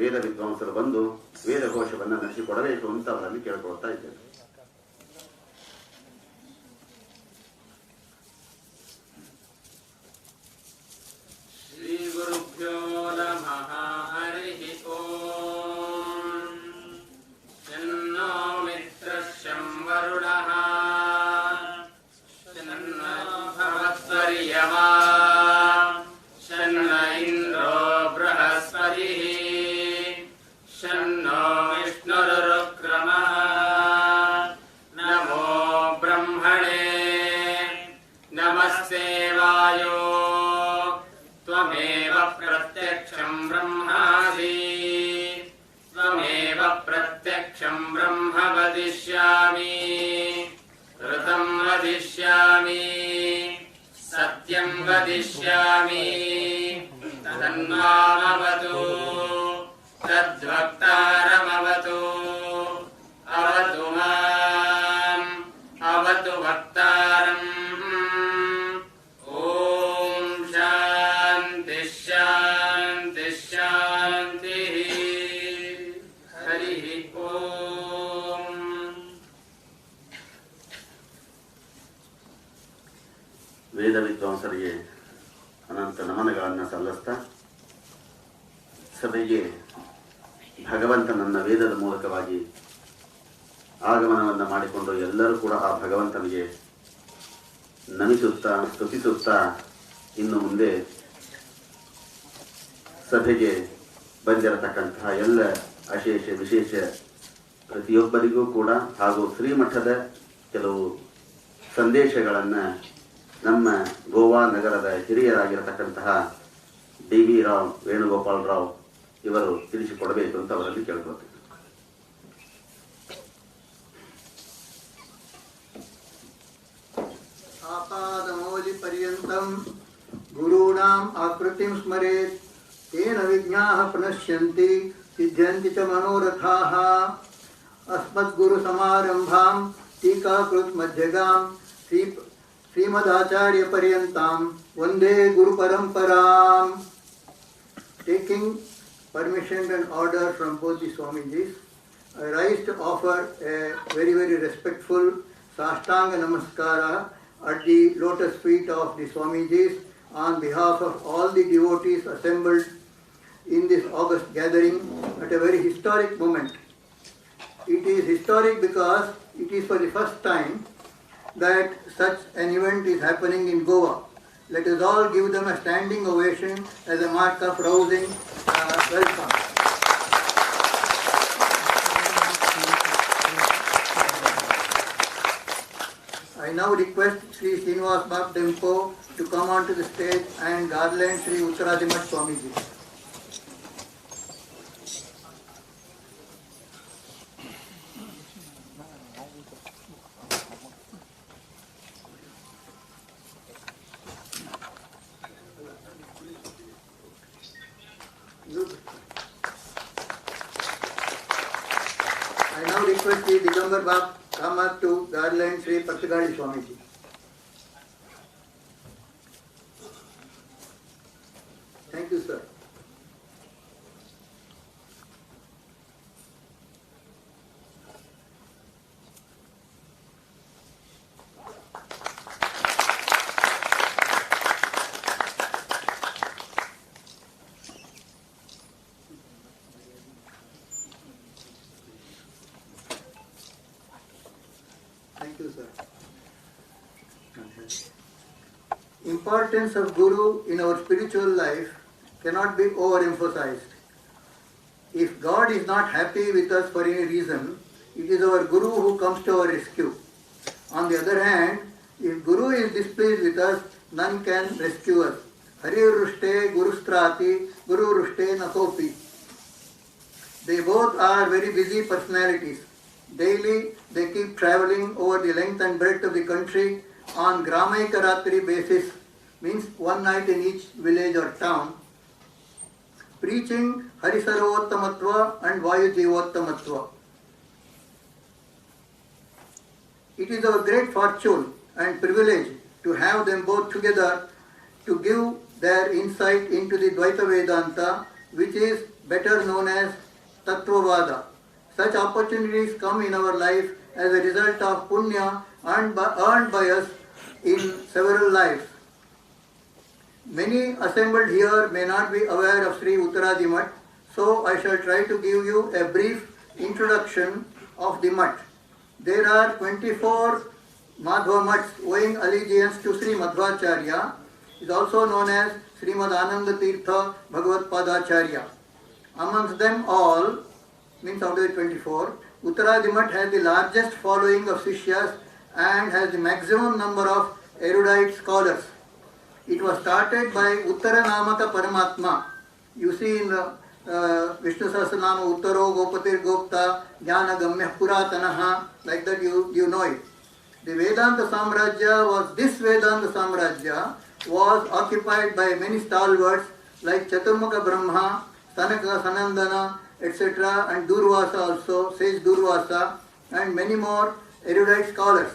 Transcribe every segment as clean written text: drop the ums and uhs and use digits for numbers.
ವೇದ ವಿದ್ವಾಂಸರು ಬಂದು ವೇದಘೋಷವನ್ನು ನಡೆಸಿಕೊಡಬೇಕು ಅಂತ ಅವರಲ್ಲಿ ಕೇಳಿಕೊಳ್ತಾ ಇದ್ದೇನೆ. ಶ್ರೀ ಗುರುಭ್ಯೋ ನಮಃ. ಹರಿ ಓಂ. ಶನ್ನೋ ಮಿತ್ರಃ ವರುಣಃ ಶನ್ನೋ ಭವತ್ವರ್ಯಮಾ ಶನ್ನ ಇಂದ್ರೋ ಬೃಹಸ್ಪತಿಃ ಶನ್ನೋ ವಿಷ್ಣುರುಕ್ರಮಃ. ನಮೋ ಬ್ರಹ್ಮಣೇ ನಮಸ್ತೆ ವಾಯೋ ತ್ವಮೇವ ಪ್ರತ್ಯಕ್ಷಂ ಬ್ರಹ್ಮಾಸಿ ತ್ವಮೇವ ಪ್ರತ್ಯಕ್ಷಂ ಬ್ರಹ್ಮ ವದಿಷ್ಯಾಮಿ ಋತಂ ವದಿಷ್ಯಾಮಿ ಸತ್ಯಂ ವದಿಷ್ಯಾಮಿ ತನ್ಮಾಮವತು ತದ್ವಕ್ತಾರಮವತು ಅವತು ಮಾಂ ಅವತು ವಕ್ತಾರಂ. ಓಂ ಶಾಂತಿ ಶಾಂತಿ ಶಾಂತಿ. ಹರಿ ಓಂ. ವೇದ ವಿದ್ವಾಂಸರಿಗೆ ಅನಂತ ನಮನಗಳನ್ನು ಸಲ್ಲಿಸ್ತಾ ಸಭೆಗೆ ಭಗವಂತನನ್ನ ವೇದದ ಮೂಲಕವಾಗಿ ಆಗಮನವನ್ನು ಮಾಡಿಕೊಂಡು ಎಲ್ಲರೂ ಕೂಡ ಆ ಭಗವಂತನಿಗೆ ನಮಿಸುತ್ತಾ ಸ್ತುತಿಸುತ್ತಾ ಇನ್ನು ಮುಂದೆ ಸಭೆಗೆ ಬಂದಿರತಕ್ಕಂತಹ ಎಲ್ಲ ಅಶೇಷ ವಿಶೇಷ ಪ್ರತಿಯೊಬ್ಬರಿಗೂ ಕೂಡ ಹಾಗೂ ಶ್ರೀಮಠದ ಕೆಲವು ಸಂದೇಶಗಳನ್ನು ನಮ್ಮ ಗೋವಾ ನಗರದ ಹಿರಿಯರಾಗಿರತಕ್ಕಂತಹ ಡಿ ವಿ ರಾವ್ ವೇಣುಗೋಪಾಲ್ ರಾವ್ ಇವರು ತಿಳಿಸಿಕೊಡಬೇಕು ಅಂತ ಅವರಲ್ಲಿ ಕೇಳ್ಕೊಳ್ತೀನಿ. ಆಪಾದಮೌಲಿ ಪರ್ಯಂತಂ ಗುರುಣಾಂ ಆಕೃತಿಂ ಸ್ಮರೇತ್ ತೇನ ವಿಘ್ನಾಃ ಪ್ರಣಶ್ಯಂತಿ ಸಿದ್ಧ್ಯಂತಿ ಚ ಮನೋರಥಾಃ. ಅಸ್ಮದ್ಗುರು ಸಮಾರಂಭಾಂ ಟೀಕಾಕೃತ್ ಮಧ್ಯಗಾಂ ಶ್ರೀಮದಾಚಾರ್ಯ ಪರ್ಯಂತಾಂ ವಂದೇ ಗುರು ಪರಂಪರಾಂ. Taking permission and order from both the Swamijis, I rise to offer a very, very respectful Sashtanga Namaskara at the lotus feet of the Swamijis on behalf of all the devotees assembled in this august gathering at a very historic moment. It is historic because it is for the first time that such an event is happening in Goa. Let us all give them a standing ovation as a mark of rousing welcome. I now request Sri Srinivas Bab Dempo to come onto the stage and garland Sri Uttaradimath Swamiji. I now request Sri Digambar Bab Kamath to garland Sri Partagali Swamiji. Thank you, sir. Thank you, sir. Importance of Guru in our spiritual life cannot be overemphasized. If God is not happy with us for any reason, it is our Guru who comes to our rescue. On the other hand, if Guru is displeased with us, none can rescue us. Hari Rushte Gurustrati, Guru Rushte Nakopi. They both are very busy personalities. Daily, they keep traveling over the length and breadth of the country on Gramaikaratri basis, means one night in each village or town, preaching Harisarvottamatva and Vayu Jeevottamatva. It is our great fortune and privilege to have them both together to give their insight into the Dvaita Vedanta, which is better known as Tattvavada. Such opportunities come in our life as a result of punya earned by us in several lives. Many assembled here may not be aware of Sri Uttaradi Mutt, so I shall try to give you a brief introduction of the mutt. There are 24 Madhva Mutts owing allegiance to Sri Madhvacharya, is also known as Srimad Ananda Tirtha Bhagavad Padacharya. Amongst them all, means out of the 24, Uttaradi Mutt has the largest following of Sishyas and has the maximum number of erudite scholars. It was started by Uttara Namaka Paramatma. You see in the Vishnu Sahasranama, Uttaro Gopatir Gopta Jnana Gamya Puratanaha, like that you know it. The Vedanta Samrajya was, this Vedanta Samrajya was occupied by many stalwarts like Chaturmukha Brahma, Sanaka Sanandana, etc., and Durvasa also, sage Durvasa, and many more erudite scholars.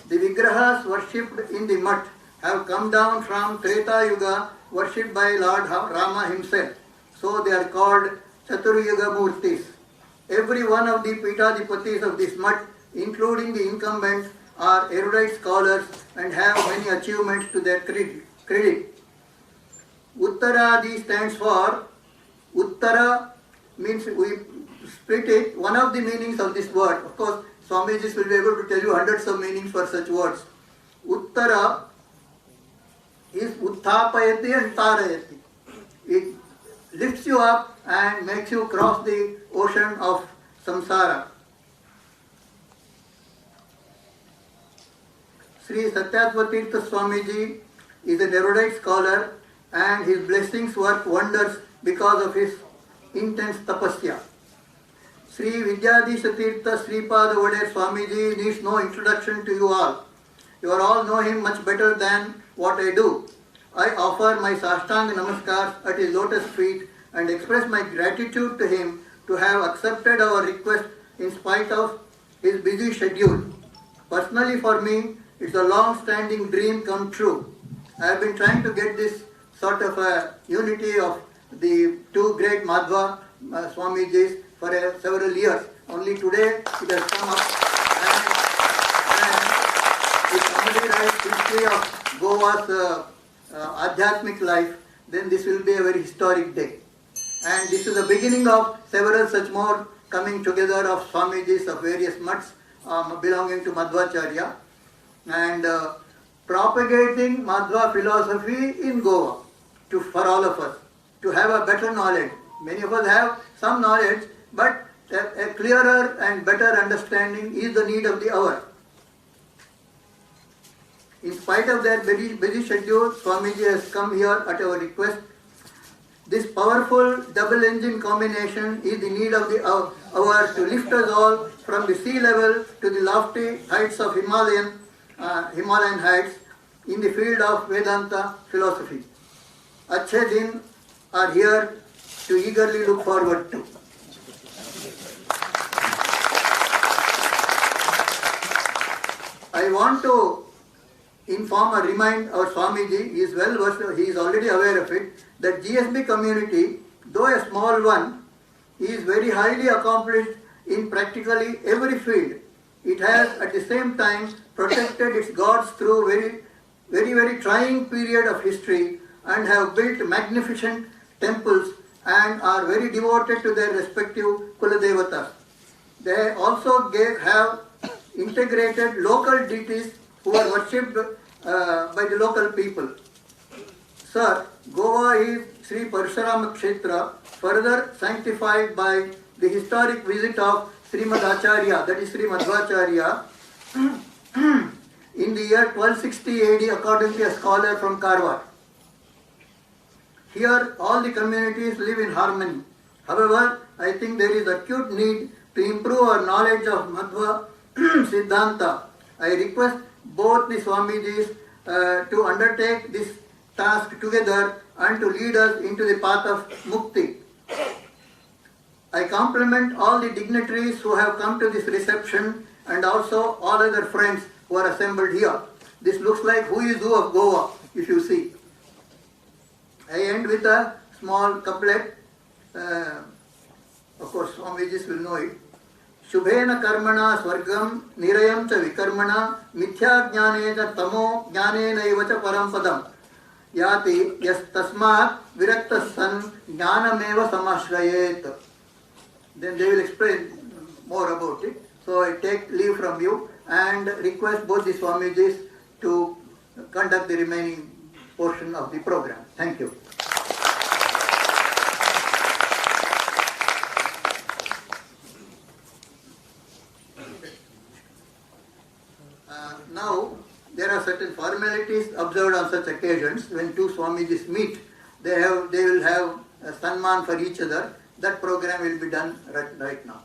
The Vigrahas worshipped in the mutt have come down from Treta Yuga, worshipped by Lord Rama himself. So they are called Chaturyuga Murtis. Every one of the Pitadhipatis of this mutt, including the incumbents, are erudite scholars and have many achievements to their credit. Uttaradi stands for, Uttara means we split it, one of the meanings of this word. Of course, Swamijis will be able to tell you hundreds of meanings for such words. Uttara is Uttapayati and Tarayati. It lifts you up and makes you cross the ocean of samsara. Sri Satyatva Tirtha Swamiji is an erudite scholar and his blessings work wonders because of his intense tapasya. Sri Vidyadisha Tirtha Sripada Wadiyar Swamiji needs no introduction to you all. You all know him much better than what I do. I offer my Sashtanga Namaskars at his lotus feet and express my gratitude to him to have accepted our request in spite of his busy schedule. Personally for me, it's a long-standing dream come true. I have been trying to get this sort of a unity of the two great Madhva Swamijis for several years. Only today it has come up. And if somebody writes history of Goa's Adhyatmic life, then this will be a very historic day. And this is the beginning of several such more coming together of Swamijis of various mutts belonging to Madhvacharya and propagating Madhva philosophy in Goa for all of us, to have a better knowledge. Many of us have some knowledge, but a clearer and better understanding is the need of the hour. In spite of their very busy schedule, Swamiji has come here at our request. This powerful double engine combination is the need of the hour to lift us all from the sea level to the lofty heights of Himalayan heights in the field of Vedanta philosophy. Achhe Din are here to eagerly look forward to. I want to inform or remind our Swamiji, he is well versed, he is already aware of it, that GSB community, though a small one, is very highly accomplished in practically every field. It has at the same time protected its gods through very, very, very trying period of history and have built magnificent temples and are very devoted to their respective Kuladevatas. They also have integrated local deities who are worshipped by the local people. Sir, Goa is Sri Parashurama Kshetra, further sanctified by the historic visit of Srimad Acharya, that is Sri Madhvacharya, in the year 1260 AD, according to a scholar from Karwar. Here, all the communities live in harmony. However, I think there is acute need to improve our knowledge of Madhva Siddhanta. I request both the Swamijis to undertake this task together and to lead us into the path of Mukti. I compliment all the dignitaries who have come to this reception and also all other friends who are assembled here. This looks like who is who of Goa, if you see. I end with a small couplet. Of course, Swamijis will know it. Shubhena karmana swargam nirayam cha vikarmana mithya jnanena tamo jnanenaiva cha param padam yati yas tasmat virakta san jnanameva samashrayet. Then they will explain more about it. So I take leave from you and request both the Swamijis to conduct the remaining portion of the program. Thank you. Now, there are certain formalities observed on such occasions. When two Swamijis meet, they will have a sanman for each other. That program will be done right now.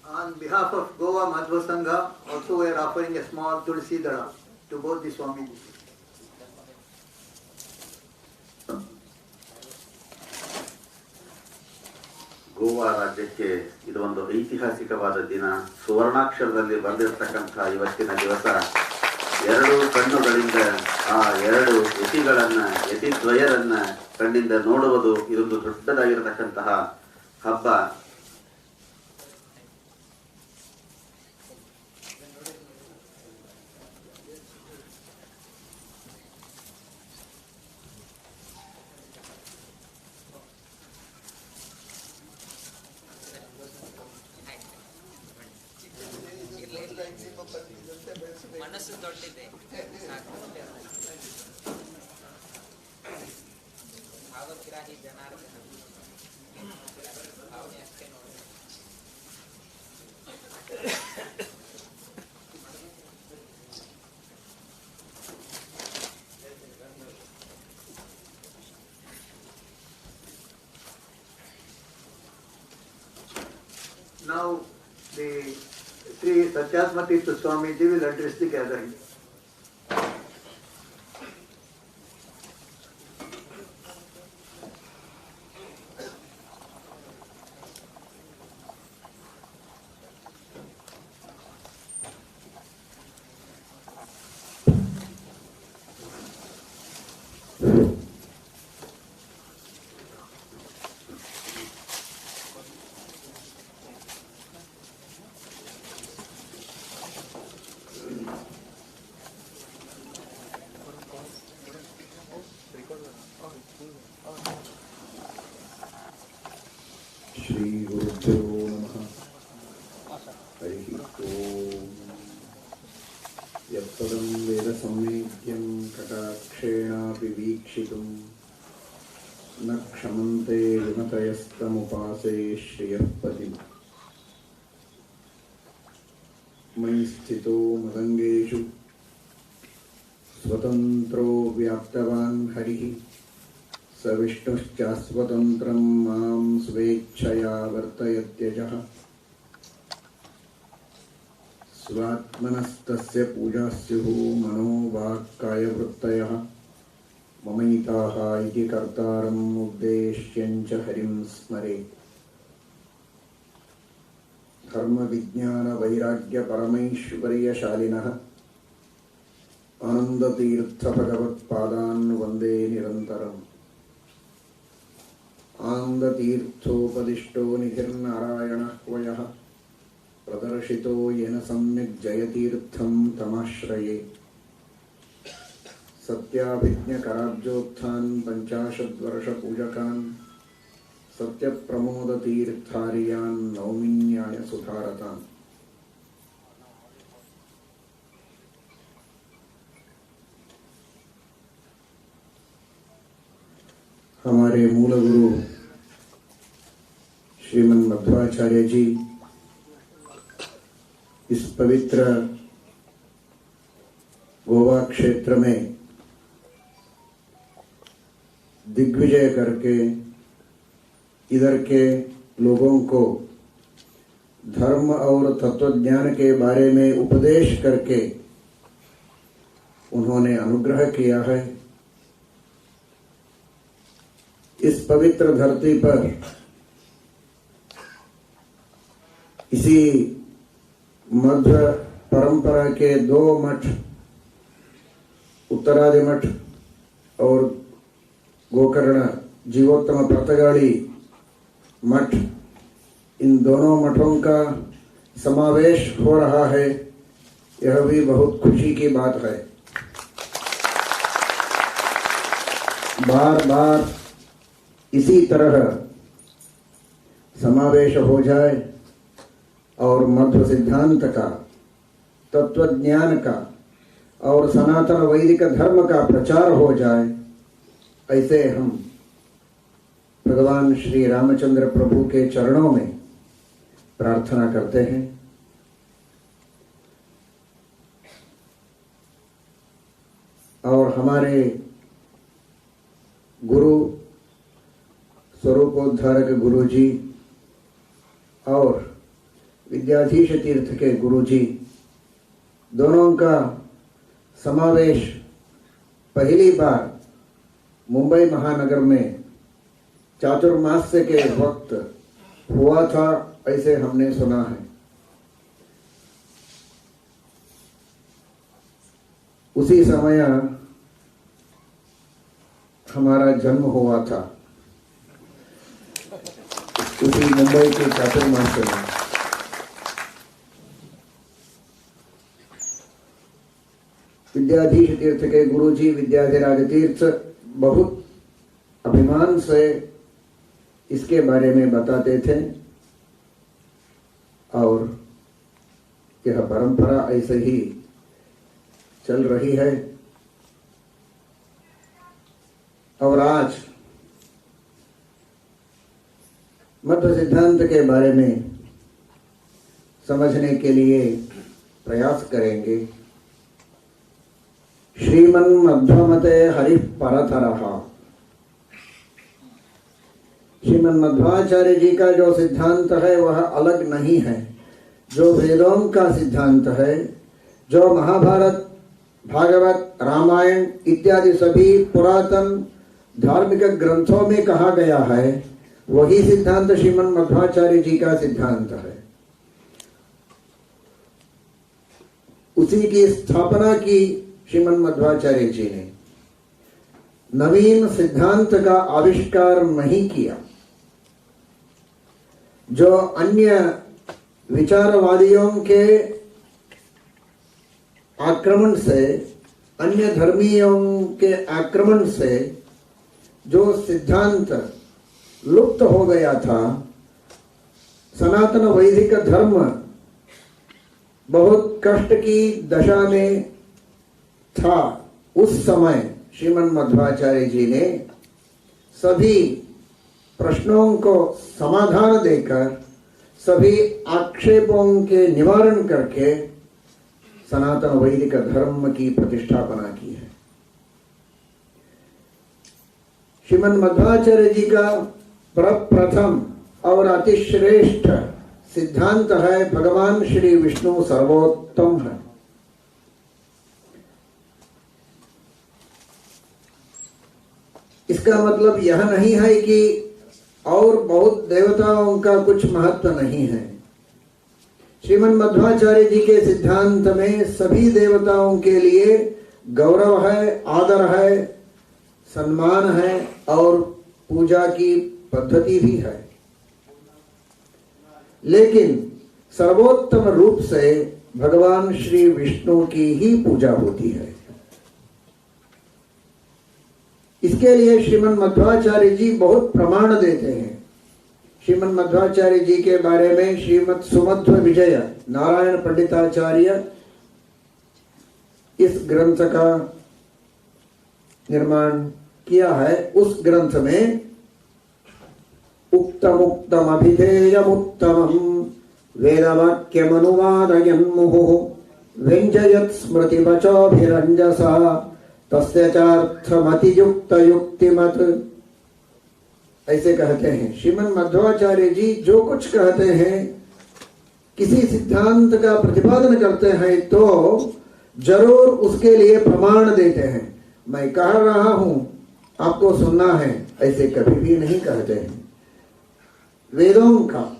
On behalf of Goa Madhva Sangha, also we are offering a small Tulsi Dala to both the Swamijis. Goa ರಾಜ್ಯಕ್ಕೆ ಇದು ಒಂದು ಐತಿಹಾಸಿಕವಾದ ದಿನ. ಸುವರ್ಣಾಕ್ಷರದಲ್ಲಿ ಬರೆದಿರ್ತಕ್ಕಂಥ ಇವತ್ತಿನ ದಿವಸ ಎರಡು ಕಣ್ಣುಗಳಿಂದ ಆ ಎರಡು ಯತಿಗಳನ್ನ, ಯತಿದ್ವಯರನ್ನ ಕಣ್ಣಿಂದ ನೋಡುವುದು ಇದೊಂದು ದೊಡ್ಡದಾಗಿರತಕ್ಕಂತಹ ಹಬ್ಬ. ಮನಸ್ಸು ದೊಡ್ಡದಿದೆ ಸಾಕು. ಭಾವಗ್ರಾಹಿ ಜನಾರ್ದನ ಭಾವನೆ ಅಷ್ಟೇ ನೋಡಿ. Now the Sri Satyatmatirtha Swamiji will address the gathering. Shri गुरुभ्यो नमः। हरिः ओम्। यत्पदं वेदसंवेद्यं कटाक्षेणापि वीक्षितुं न क्षमन्ते विमतयस्तमुपासे श्रियः पतिम्। मयि स्थितो मदङ्गेषु स्वतन्त्रो व्याप्तवान् हरिः स विष्णुश्चास्वतन्त्रं मां स्वेच्छया वर्तयत्यजः। स्वात्मनस्तस्य पूजा स्युः मनोवाक्कायवृत्तयः ममैताः इति कर्तारम् उद्देश्यञ्च हरिं स्मरेत्। धर्मविज्ञानवैराग्यपरमैश्वर्यशालिनः आनन्दतीर्थभगवत्पादान् वन्दे निरन्तरम्। आनन्दतीर्थोपदिष्टो निधिर्नारायणः क्वयः प्रदर्शितो येन सम्यक् जयतीर्थं तमाश्रये। सत्याभिज्ञकराब्जोत्थान् 50 वर्षपूजकान् सत्यप्रमोदतीर्थार्यान् नौमिन्याय सुधारतान्। हमारे मूल गुरु श्रीमन मध्वाचार्य जी इस पवित्र गोवा क्षेत्र में दिग्विजय करके इधर के लोगों को धर्म और तत्वज्ञान के बारे में उपदेश करके उन्होंने अनुग्रह किया है। इस पवित्र धरती पर इसी मध्व परंपरा के दो मठ, उत्तरादि मठ और गोकर्ण जीवोत्तम पर्तगाली मठ, इन दोनों मठों का समावेश हो रहा है। यह भी बहुत खुशी की बात है। बार बार इसी तरह समावेश हो जाए और मध्व सिद्धांत का, तत्वज्ञान का और सनातन वैदिक धर्म का प्रचार हो जाए, ऐसे हम भगवान श्री रामचंद्र प्रभु के चरणों में प्रार्थना करते हैं। और हमारे गुरु स्वरूपोद्धारक गुरु जी और विद्याधीश तीर्थ के गुरु जी, दोनों का समावेश पहली बार मुंबई महानगर में चातुर्मास्य के वक्त हुआ था, ऐसे हमने सुना है। उसी समय हमारा जन्म हुआ था, उसी मुंबई के चातुर्मास में। विद्याधीश तीर्थ के गुरुजी विद्याधिराज तीर्थ बहुत अभिमान से इसके बारे में बताते थे और यह परंपरा ऐसे ही चल रही है। और आज मध्व सिद्धांत के बारे में समझने के लिए प्रयास करेंगे। श्रीमन मध्वमते हरि परतरः। श्रीमन मध्वाचार्य जी का जो सिद्धांत है वह अलग नहीं है। जो वेदों का सिद्धांत है, जो महाभारत, भागवत, रामायण इत्यादि सभी पुरातन धार्मिक ग्रंथों में कहा गया है, वही सिद्धांत श्रीमन मध्वाचार्य जी का सिद्धांत है। उसी की स्थापना की श्रीमन मध्वाचार्य जी ने। नवीन सिद्धांत का आविष्कार नहीं किया। जो अन्य विचारवादियों के आक्रमण से, अन्य धर्मियों के आक्रमण से जो सिद्धांत लुप्त हो गया था, सनातन वैदिक धर्म बहुत कष्ट की दशा में था, उस समय श्रीमन मध्वाचार्य जी ने सभी प्रश्नों को समाधान देकर, सभी आक्षेपों के निवारण करके सनातन वैदिक धर्म की प्रतिष्ठापना की है। श्रीमन मध्वाचार्य जी का प्रप्रथम और अतिश्रेष्ठ सिद्धांत है भगवान श्री विष्णु सर्वोत्तम है। इसका मतलब यह नहीं है कि और बहुत देवताओं का कुछ महत्व नहीं है। श्रीमन मध्वाचार्य जी के सिद्धांत में सभी देवताओं के लिए गौरव है, आदर है, सम्मान है और पूजा की पद्धति भी है। लेकिन सर्वोत्तम रूप से भगवान श्री विष्णु की ही पूजा होती है। इसके लिए श्रीमन मध्वाचार्य जी बहुत प्रमाण देते हैं। श्रीमन मध्वाचार्य जी के बारे में श्रीमद सुमध्व विजय नारायण पंडिताचार्य इस ग्रंथ का निर्माण किया है। उस ग्रंथ में उक्तमुक्तम अभिधेयमुत्तमं वेदवाक्यमनुवादयन् मुहुः व्यञ्जयत् स्मृतिवचोभिरञ्जसा तस्य चार्थमतियुक्तयुक्तिमत्, ऐसे कहते हैं। श्रीमन मध्वाचार्य जी जो कुछ कहते हैं, किसी सिद्धांत का प्रतिपादन करते हैं तो जरूर उसके लिए प्रमाण देते हैं। मैं कह रहा हूं आपको सुनना है, ऐसे कभी भी नहीं कहते हैं। वेदों का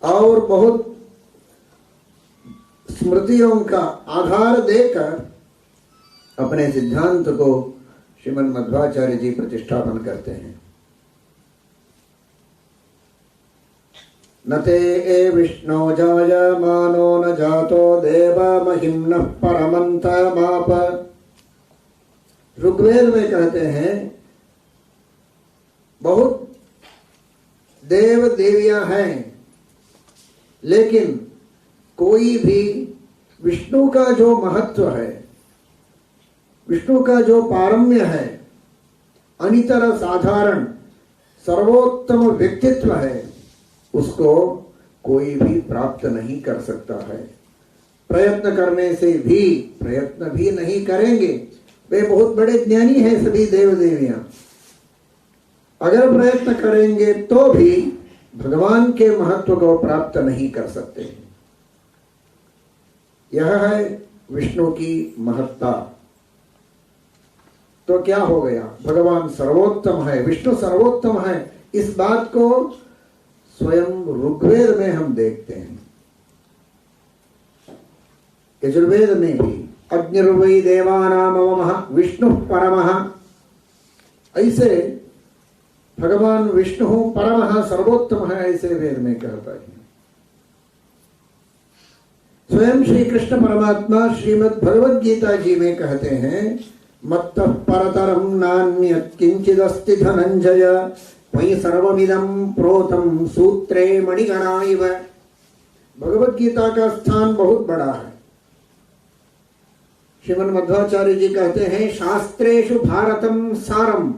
और बहुत स्मृतियों का आधार देकर अपने सिद्धांत को श्रीमन मध्वाचार्य जी प्रतिष्ठापन करते हैं। न ते ए विष्णो जायमानो न जातो देव महिम्नः परमन्तमाप। ऋग्वेद में कहते हैं बहुत देव देवियां हैं, लेकिन कोई भी विष्णु का जो महत्व है, विष्णु का जो पारम्य है, अनितर साधारण सर्वोत्तम व्यक्तित्व है, उसको कोई भी प्राप्त नहीं कर सकता है। प्रयत्न करने से भी, प्रयत्न भी नहीं करेंगे, वे बहुत बड़े ज्ञानी हैं सभी देव देवियां, अगर प्रयत्न करेंगे तो भी भगवान के महत्व को प्राप्त नहीं कर सकते। यह है विष्णु की महत्ता। तो क्या हो गया? भगवान सर्वोत्तम है, विष्णु सर्वोत्तम है। इस बात को स्वयं ऋग्वेद में हम देखते हैं, यजुर्वेद में भी अग्निर्वै देवानामवमः विष्णु परमः, ऐसे भगवान विष्णु परमः सर्वोत्तम है, ऐसे वेद में कहता है। स्वयं श्री कृष्ण परमात्मा श्रीमद् भगवद गीता जी में कहते हैं, मत्तः परतरं नान्यत् किंचिदस्ति धनंजय मयि सर्वमिदं प्रोतं सूत्रे मणिगणा इव। भगवद गीता का स्थान बहुत बड़ा है। श्रीमन मध्वाचार्य जी कहते हैं, शास्त्रेषु भारतम सारम,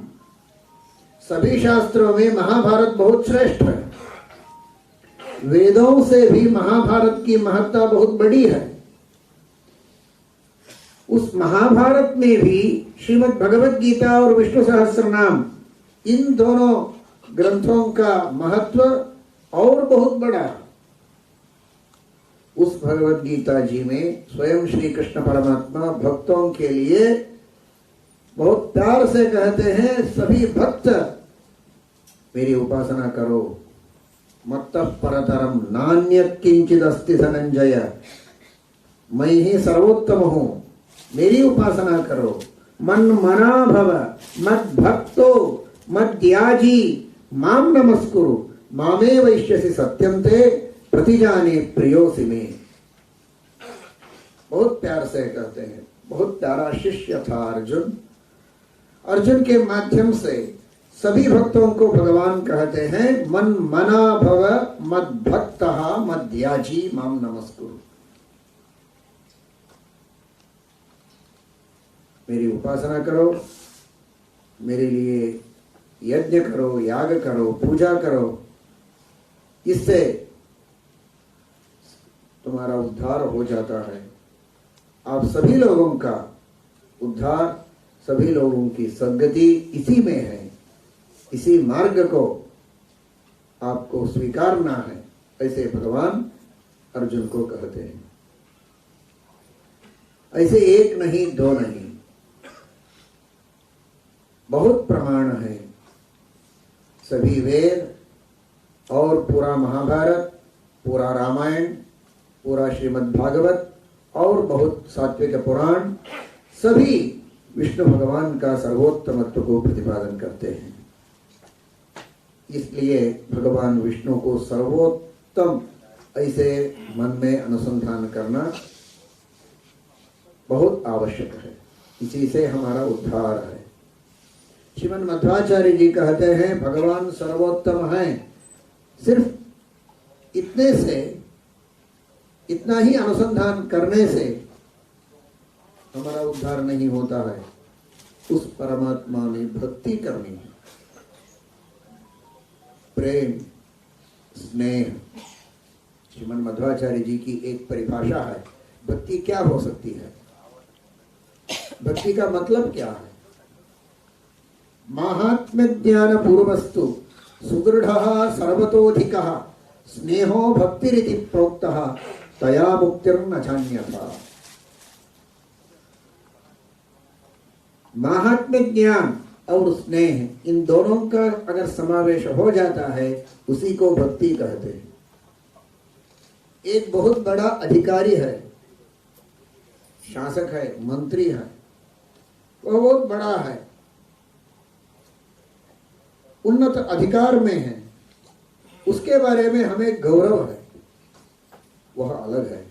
सभी शास्त्रों में महाभारत बहुत श्रेष्ठ है। वेदों से भी महाभारत की महत्ता बहुत बड़ी है। उस महाभारत में भी श्रीमद् भगवद गीता और विष्णु सहस्रनाम, इन दोनों ग्रंथों का महत्व और बहुत बड़ा है। उस भगवद गीता जी में स्वयं श्री कृष्ण परमात्मा भक्तों के लिए बहुत प्यार से कहते हैं, सभी भक्त मेरी उपासना करो। मत्तः परतरम नान्यत् किंचिदस्ति धनंजय, मैं ही सर्वोत्तम हूं, मेरी उपासना करो। मन मना भव मद भक्तो मद्याजी माम नमस्कुरु मामे वैश्यसि सत्यम ते प्रतिजाने प्रियोसि मे। बहुत प्यार से कहते हैं। बहुत प्यारा शिष्य था अर्जुन। अर्जुन के माध्यम से सभी भक्तों को भगवान कहते हैं, मन मना भव मद भक्तः मद्याजी माम नमस्कुरु, मेरी उपासना करो, मेरे लिए यज्ञ करो, याग करो, पूजा करो, इससे तुम्हारा उद्धार हो जाता है। आप सभी लोगों का उद्धार, सभी लोगों की सद्गति इसी में है। इसी मार्ग को आपको स्वीकारना है, ऐसे भगवान अर्जुन को कहते हैं। ऐसे एक नहीं, दो नहीं, बहुत प्रमाण है। सभी वेद और पूरा महाभारत, पूरा रामायण, पूरा श्रीमद् भागवत और बहुत सात्विक पुराण सभी विष्णु भगवान का सर्वोत्तमत्व को प्रतिपादन करते हैं। इसलिए भगवान विष्णु को सर्वोत्तम ऐसे मन में अनुसंधान करना बहुत आवश्यक है। इसी से हमारा उद्धार है। श्रीमन मध्वाचार्य जी कहते हैं, भगवान सर्वोत्तम हैं। सिर्फ इतने से, इतना ही अनुसंधान करने से हमारा उद्धार नहीं होता है। उस परमात्मा में भक्ति करनी है। प्रेम, स्नेह, श्रीमन मध्वाचार्य जी की एक परिभाषा है। भक्ति क्या हो सकती है, भक्ति का मतलब क्या है? माहात्म्य ज्ञान पूर्वस्तु सुदृढ़ सर्वतोधिकः स्नेहो भक्तिरिति प्रोक्तः तया मुक्तिर्न चान्यथा। माहात्म्य ज्ञान और स्नेह, इन दोनों का अगर समावेश हो जाता है उसी को भक्ति कहते हैं। एक बहुत बड़ा अधिकारी है, शासक है, मंत्री है, वह बहुत बड़ा है, उन्नत अधिकार में है, उसके बारे में हमें गौरव है, वह अलग है।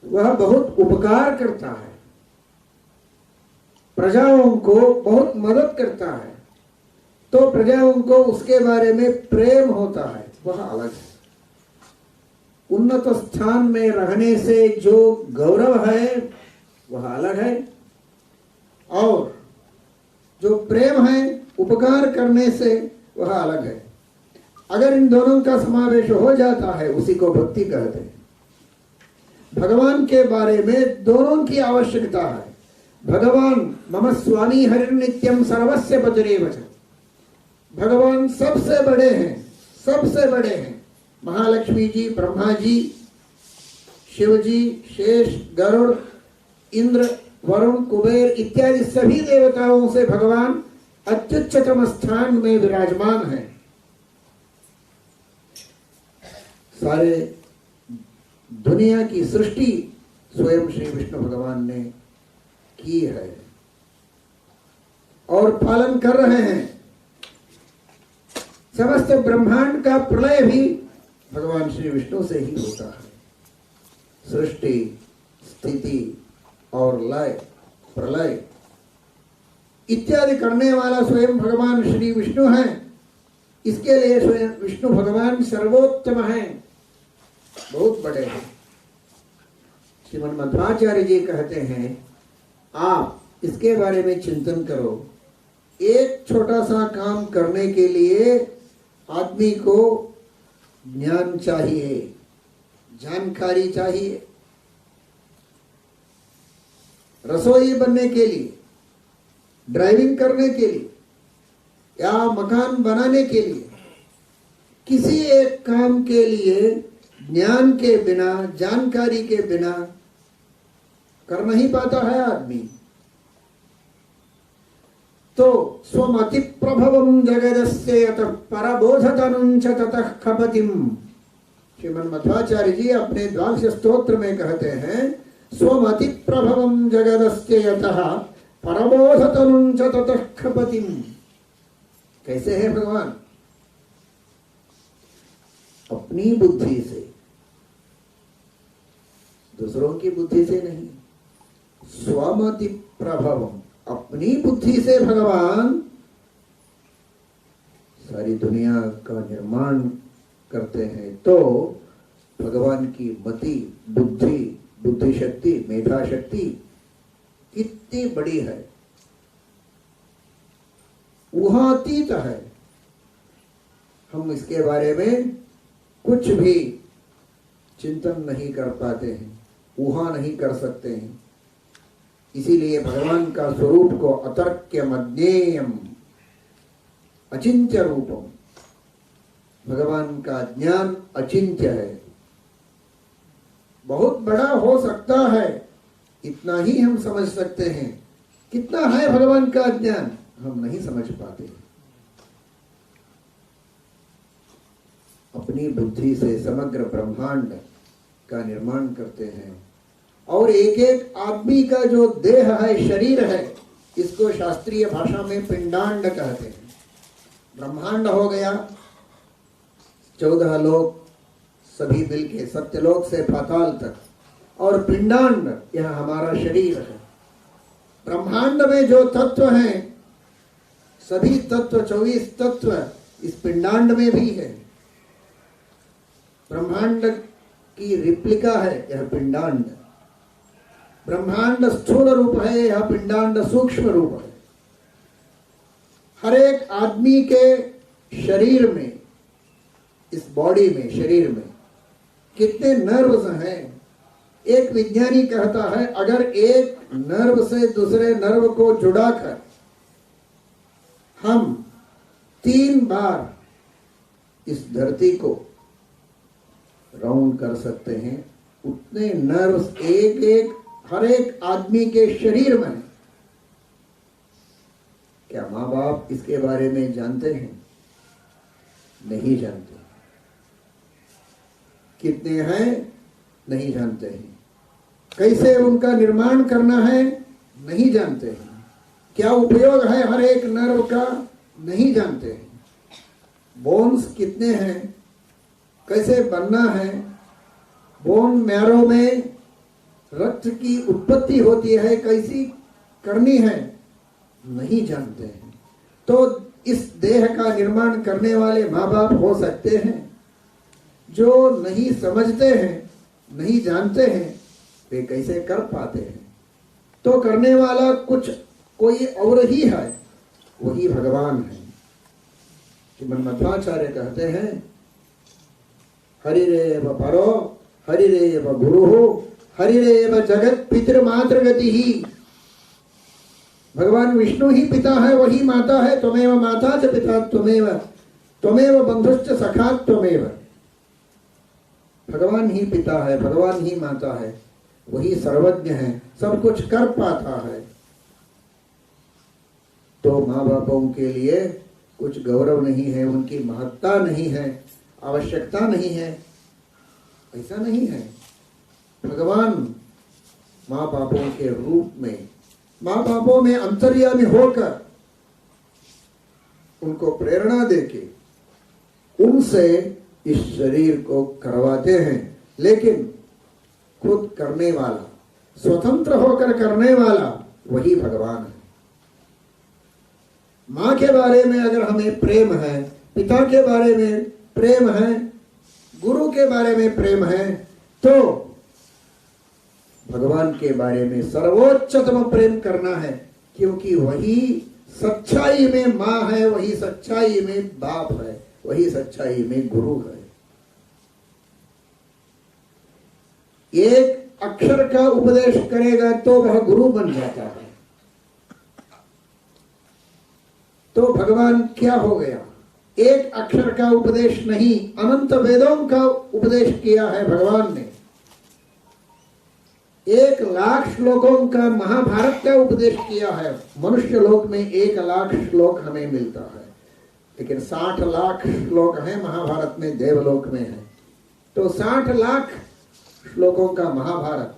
वह बहुत उपकार करता है, प्रजाओं को बहुत मदद करता है, तो प्रजाओं को उसके बारे में प्रेम होता है, वह अलग है। उन्नत स्थान में रहने से जो गौरव है वह अलग है, और जो प्रेम है उपकार करने से वह अलग है। अगर इन दोनों का समावेश हो जाता है उसी को भक्ति कहते हैं। भगवान के बारे में दोनों की आवश्यकता है। भगवान मम स्वामी हरिर्नित्यम सर्वस्य पतिरेव च। भगवान सबसे बड़े हैं, सबसे बड़े हैं। महालक्ष्मी जी, ब्रह्मा जी, शिव जी, शेष, गरुड़, इंद्र, वरुण, कुबेर इत्यादि सभी देवताओं से भगवान अत्युच्चतम स्थान में विराजमान है। सारे दुनिया की सृष्टि स्वयं श्री विष्णु भगवान ने की है और पालन कर रहे हैं। समस्त ब्रह्मांड का प्रलय भी भगवान श्री विष्णु से ही होता है। सृष्टि, स्थिति और लय, प्रलय इत्यादि करने वाला स्वयं भगवान श्री विष्णु है। इसके लिए स्वयं विष्णु भगवान सर्वोत्तम हैं, बहुत बड़े हैं। श्रीमन मध्वाचार्य जी कहते हैं, आप इसके बारे में चिंतन करो। एक छोटा सा काम करने के लिए आदमी को ज्ञान चाहिए, जानकारी चाहिए। रसोई बनने के लिए, ड्राइविंग करने के लिए या मकान बनाने के लिए, किसी एक काम के लिए ज्ञान के बिना, जानकारी के बिना कर नहीं पाता है आदमी। तो स्वमति प्रभवं जगदस्य यतः परबोधतनुं च ततः खपतिम। श्रीमन मध्वाचार्य जी अपने द्वादश स्तोत्र में कहते हैं, स्वमति प्रभवं जगदस्य यतः परबोधतनुं च ततः खपतिम। कैसे है भगवान? अपनी बुद्धि से, दूसरों की बुद्धि से नहीं। स्वमति प्रभवम, अपनी बुद्धि से भगवान सारी दुनिया का निर्माण करते हैं। तो भगवान की मति, बुद्धि, बुद्धि शक्ति, मेधा शक्ति कितनी बड़ी है, ऊहातीत है। हम इसके बारे में कुछ भी चिंतन नहीं कर पाते हैं, ऊहा नहीं कर सकते हैं। इसीलिए भगवान का स्वरूप को अतर्क्यम अज्ञेयम अचिंत्य रूपम, भगवान का ज्ञान अचिंत्य है, बहुत बड़ा हो सकता है, इतना ही हम समझ सकते हैं। कितना है भगवान का ज्ञान हम नहीं समझ पाते। अपनी बुद्धि से समग्र ब्रह्मांड का निर्माण करते हैं और एक एक आदमी का जो देह है, शरीर है, इसको शास्त्रीय भाषा में पिंडांड कहते हैं। ब्रह्मांड हो गया 14 लोक सभी मिलके, सत्यलोक से पाताल तक, और पिंडांड यह हमारा शरीर है। ब्रह्मांड में जो तत्व हैं, सभी तत्व, 24 तत्व इस पिंडांड में भी है। ब्रह्मांड की रिप्लिका है यह पिंडांड। ब्रह्मांड स्थूल रूप है, यह पिंडांड सूक्ष्म रूप है। हर एक आदमी के शरीर में, इस बॉडी में, शरीर में कितने नर्व्स हैं। एक विज्ञानी कहता है, अगर एक नर्व से दूसरे नर्व को जुड़ाकर हम 3 बार इस धरती को राउंड कर सकते हैं, उतने नर्व्स एक एक हर एक आदमी के शरीर में। क्या माँ बाप इसके बारे में जानते हैं? नहीं जानते। कितने हैं? नहीं जानते हैं। कैसे उनका निर्माण करना है? नहीं जानते हैं। क्या उपयोग है हर एक नर्व का? नहीं जानते हैं। बोन्स कितने हैं, कैसे बनना है, बोन मैरो में रक्त की उत्पत्ति होती है, कैसी करनी है, नहीं जानते हैं। तो इस देह का निर्माण करने वाले माँ बाप हो सकते हैं, जो नहीं समझते हैं, नहीं जानते हैं, वे कैसे कर पाते हैं? तो करने वाला कुछ कोई और ही है, वही भगवान है। श्रीमन मध्वाचार्य कहते हैं, हरिरेव परो हरिरेव गुरुः हरिरेव जगत पितृमातृगति ही। भगवान विष्णु ही पिता है, वही माता है। त्वमेव माता च पिता त्वमेव, त्वमेव बंधुश्च सखा त्वमेव। भगवान ही पिता है, भगवान ही माता है, वही सर्वज्ञ है, सब कुछ कर पाता है। तो माँ बापों के लिए कुछ गौरव नहीं है, उनकी महत्ता नहीं है, आवश्यकता नहीं है, ऐसा नहीं है। भगवान माँ बापों के रूप में, माँ बापों में अंतर्यामी होकर उनको प्रेरणा देके उनसे इस शरीर को करवाते हैं, लेकिन खुद करने वाला, स्वतंत्र होकर करने वाला वही भगवान है। माँ के बारे में अगर हमें प्रेम है, पिता के बारे में प्रेम है, गुरु के बारे में प्रेम है, तो भगवान के बारे में सर्वोच्चतम प्रेम करना है, क्योंकि वही सच्चाई में माँ है, वही सच्चाई में बाप है, वही सच्चाई में गुरु है। एक अक्षर का उपदेश करेगा तो वह गुरु बन जाता है। तो भगवान क्या हो गया? एक अक्षर का उपदेश नहीं, अनंत वेदों का उपदेश किया है भगवान ने। 1 लाख श्लोकों का महाभारत का उपदेश किया है। मनुष्य लोक में 1 लाख श्लोक हमें मिलता है, लेकिन 60 लाख श्लोक हैं महाभारत में, देवलोक में है। तो 60 लाख श्लोकों का महाभारत,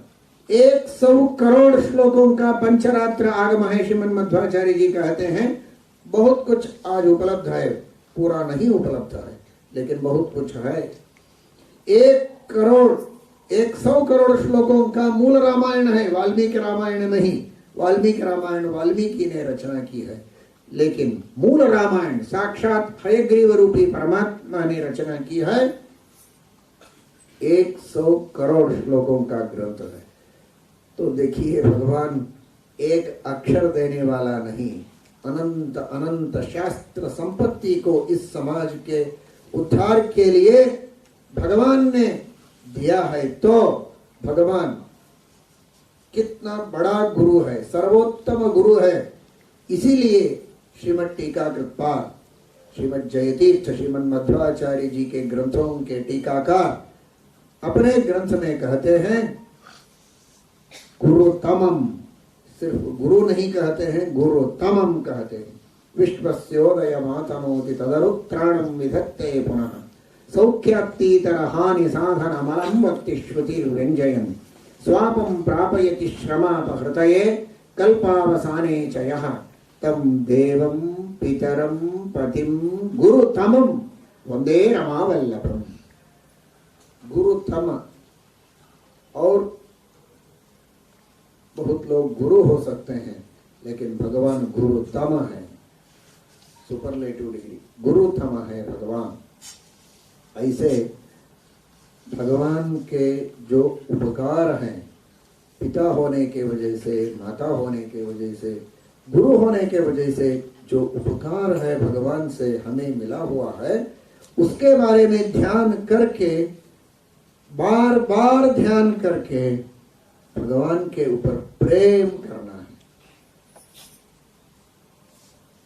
100 करोड़ श्लोकों का पंचरात्र आगम है। श्रीमन मध्वाचार्य जी कहते हैं बहुत कुछ आज उपलब्ध है, पूरा नहीं उपलब्ध है, लेकिन बहुत कुछ है। 100 करोड़ श्लोकों का मूल रामायण है, वाल्मीकि रामायण नहीं। वाल्मीकि रामायण वाल्मीकि ने रचना की है, लेकिन मूल रामायण साक्षात हयग्रीव रूपी परमात्मा ने रचना की है। 100 करोड़ श्लोकों का ग्रंथ है। तो देखिए, भगवान एक अक्षर देने वाला नहीं, अनंत अनंत शास्त्र संपत्ति को इस समाज के उद्धार के लिए भगवान ने दिया है। तो भगवान कितना बड़ा गुरु है, सर्वोत्तम गुरु है। इसीलिए श्रीमद् टीकाकृतपाद, श्रीमद् जयतीर्थ, श्रीमद् मध्वाचार्य जी के ग्रंथों के टीकाकार अपने ग्रंथ में कहते हैं गुरुतमम। सिर्फ गुरु नहीं कहते हैं, गुरुतमम कहते हैं। विश्वस्योदय मातनोति तदरुत्राणं विधत्ते पुनः सौख्याप्तीतर हानि साधन मलम वक्ति श्रुतिर्व्यंजयन् स्वापं प्रापयति श्रमापहृतये कल्पावसाने च यः तं देवं पितरं पतिं गुरुतमं वंदे रमावल्लभम्। गुरुतम, और बहुत लोग गुरु हो सकते हैं, लेकिन भगवान गुरुतम है। सुपरलेटिव डिग्री गुरुतम है भगवान। ऐसे भगवान के जो उपकार हैं, पिता होने के वजह से, माता होने के वजह से, गुरु होने के वजह से जो उपकार है भगवान से हमें मिला हुआ है, उसके बारे में ध्यान करके, बार बार ध्यान करके भगवान के ऊपर प्रेम करना है।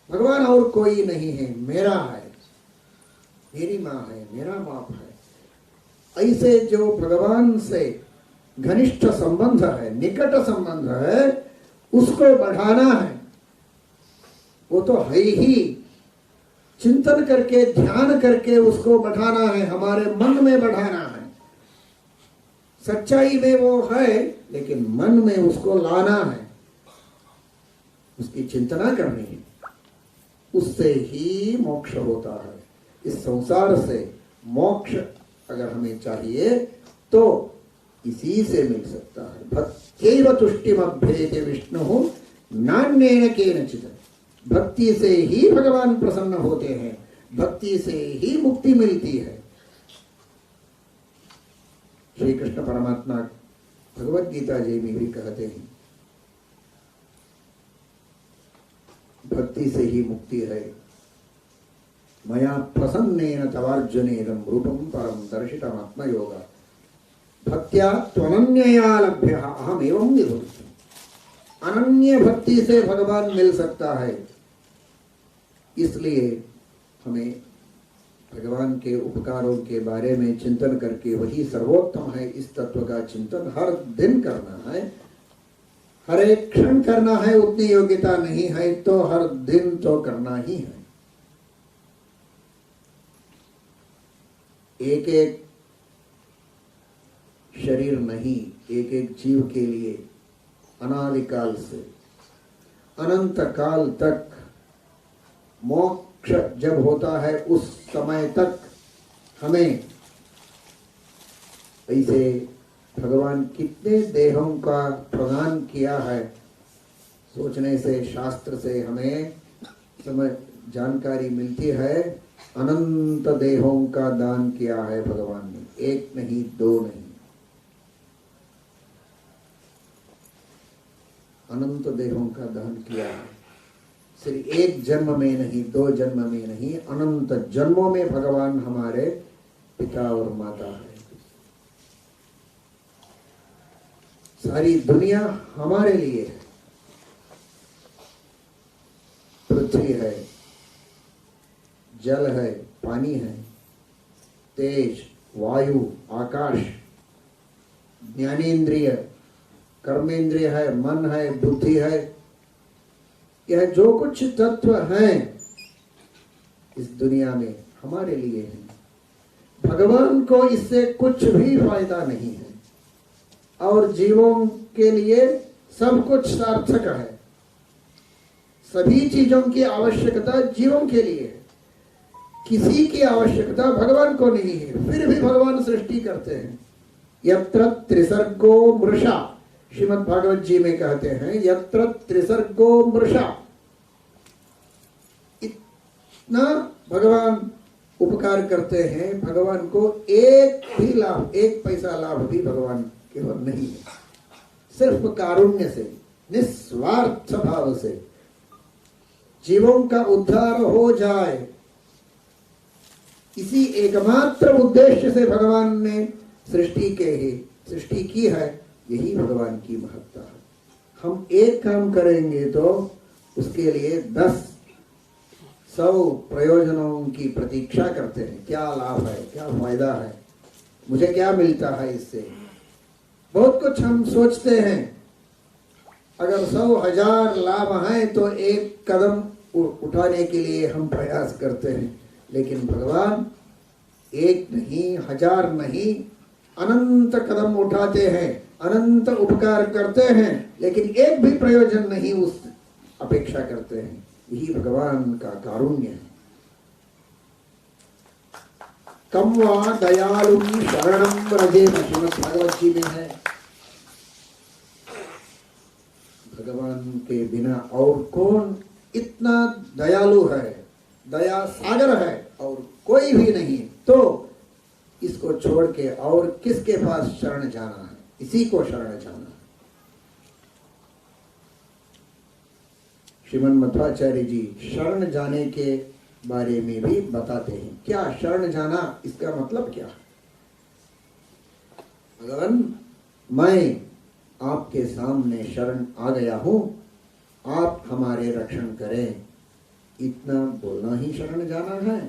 भगवान और कोई नहीं है, मेरा है, मेरी माँ है, मेरा बाप है। ऐसे जो भगवान से घनिष्ठ संबंध है, निकट संबंध है, उसको बढ़ाना है। वो तो है ही, चिंतन करके, ध्यान करके उसको बढ़ाना है, हमारे मन में बढ़ाना है। सच्चाई में वो है, लेकिन मन में उसको लाना है, उसकी चिंतना करनी है, उससे ही मोक्ष होता है। इस संसार से मोक्ष अगर हमें चाहिए तो इसी से मिल सकता है। भक्त्यैव तुष्टिमभ्येति विष्णुः नान्येन केनचित्। भक्ति से ही भगवान प्रसन्न होते हैं, भक्ति से ही मुक्ति मिलती है। श्री कृष्ण परमात्मा भगवत गीता जी में भी कहते हैं, भक्ति से ही मुक्ति है। मया प्रसन्नेन तवार्जुनेदं रूपं परं दर्शितमात्मयोग भक्त्या त्वनन्यया लभ्यः अहमेवं विभुः। अनन्य भक्ति से भगवान मिल सकता है, इसलिए हमें भगवान के उपकारों के बारे में चिंतन करके वही सर्वोत्तम है, इस तत्व का चिंतन हर दिन करना है, हर एक क्षण करना है। उतनी योग्यता नहीं है तो हर दिन तो करना ही है। एक एक शरीर नहीं, एक एक जीव के लिए अनादिकाल से अनंत काल तक, मोक्ष जब होता है उस समय तक हमें ऐसे भगवान कितने देहों का प्रदान किया है, सोचने से शास्त्र से हमें समझ जानकारी मिलती है। अनंत देहों का दान किया है भगवान ने, एक नहीं दो नहीं, अनंत देहों का दान किया है। सिर्फ एक जन्म में नहीं, दो जन्म में नहीं, अनंत जन्मों में भगवान हमारे पिता और माता है। सारी दुनिया हमारे लिए है। पृथ्वी है, जल है, पानी है, तेज, वायु, आकाश, ज्ञानेन्द्रिय, कर्मेंद्रिय है, मन है, बुद्धि है, यह जो कुछ तत्व हैं इस दुनिया में हमारे लिए हैं। भगवान को इससे कुछ भी फायदा नहीं है और जीवों के लिए सब कुछ सार्थक है। सभी चीजों की आवश्यकता जीवों के लिए है, किसी की आवश्यकता भगवान को नहीं है। फिर भी भगवान सृष्टि करते हैं। यत्र त्रिसर्गो मृषा, श्रीमद् भागवत जी में कहते हैं, यत्र त्रिसर्गो मृषा। इतना भगवान उपकार करते हैं, भगवान को एक भी लाभ, एक पैसा लाभ भी भगवान के ओर नहीं है। सिर्फ कारुण्य से, निस्वार्थ भाव से जीवों का उद्धार हो जाए, इसी एकमात्र उद्देश्य से भगवान ने सृष्टि की है। यही भगवान की महत्ता है। हम एक काम करेंगे तो उसके लिए 10-100 प्रयोजनों की प्रतीक्षा करते हैं। क्या लाभ है, क्या फायदा है, मुझे क्या मिलता है इससे, बहुत कुछ हम सोचते हैं। अगर 100,000 लाभ हैं तो एक कदम उठाने के लिए हम प्रयास करते हैं, लेकिन भगवान एक नहीं, 1000 नहीं, अनंत कदम उठाते हैं, अनंत उपकार करते हैं, लेकिन एक भी प्रयोजन नहीं उस अपेक्षा करते हैं। यही भगवान का कारुण्य है। कम वा दयालुम शरणम व्रजेम, श्रीमद् भागवत जी में है। भगवान के बिना और कौन इतना दयालु है, दया सागर है, और कोई भी नहीं। तो इसको छोड़ के और किसके पास शरण जाना है, इसी को शरण जाना है। श्रीमन मध्वाचार्य जी शरण जाने के बारे में भी बताते हैं। क्या शरण जाना, इसका मतलब क्या है? भगवान मैं आपके सामने शरण आ गया हूं, आप हमारे रक्षण करें, इतना बोलना ही शरण जाना है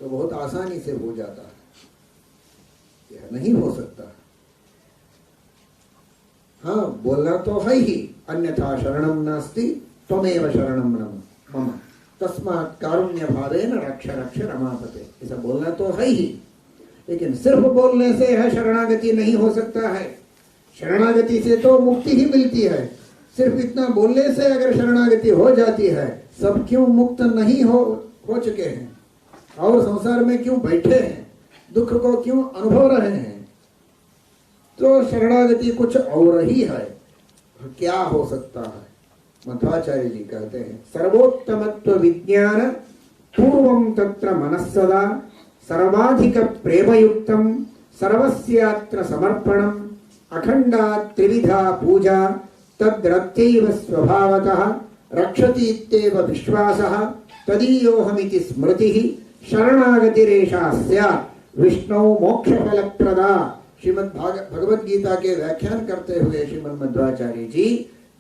तो बहुत आसानी से हो जाता है। यह नहीं हो सकता। हाँ, बोलना तो है ही, अन्यथा शरणम नास्ति त्वमेव शरणम मम तस्मात् कारुण्य भावेन रक्ष रक्ष रमापते। ऐसा बोलना तो है ही, लेकिन सिर्फ बोलने से यह शरणागति नहीं हो सकता है। शरणागति से तो मुक्ति ही मिलती है। सिर्फ इतना बोलने से अगर शरणागति हो जाती है, सब क्यों मुक्त नहीं हो चुके हैं और संसार में क्यों बैठे हैं, दुख को क्यों अनुभव रहे हैं? तो शरणागति कुछ और ही है। क्या हो सकता है? मध्वाचार्य जी कहते हैं, सर्वोत्तमत्व विज्ञान पूर्वं तत्र मनस्सदा सर्वाधिक प्रेमयुक्तं सर्वस्यात्र समर्पणम् अखंडा त्रिविधा पूजा तद्रत्यैव स्वभावतः रक्षतीत्येव विश्वासः तदीयोऽहमिति स्मृतिः शरणागतिरेषा स्यात् विष्णौ मोक्षफलप्रदा। श्रीमद् भगवद गीता के व्याख्यान करते हुए श्रीमद् मध्वाचार्य जी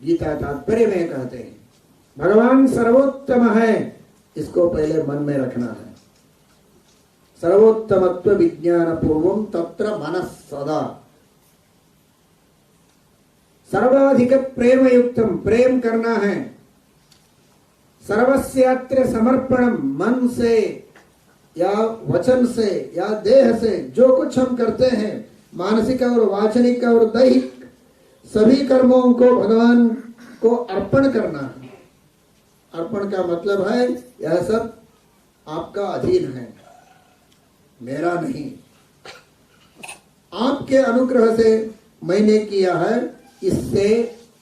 गीता तात्पर्य में कहते हैं, भगवान सर्वोत्तम है, इसको पहले मन में रखना है। सर्वोत्तमत्व विज्ञान पूर्वं तत्र मनः सदा सर्वाधिक प्रेम युक्तम, प्रेम करना है, सर्वस्यात्र समर्पणम, मन से या वचन से या देह से जो कुछ हम करते हैं मानसिक और वाचनिक और दैहिक सभी कर्मों को भगवान को अर्पण करना है। अर्पण का मतलब है यह सब आपका अधीन है, मेरा नहीं। आपके अनुग्रह से मैंने किया है, इससे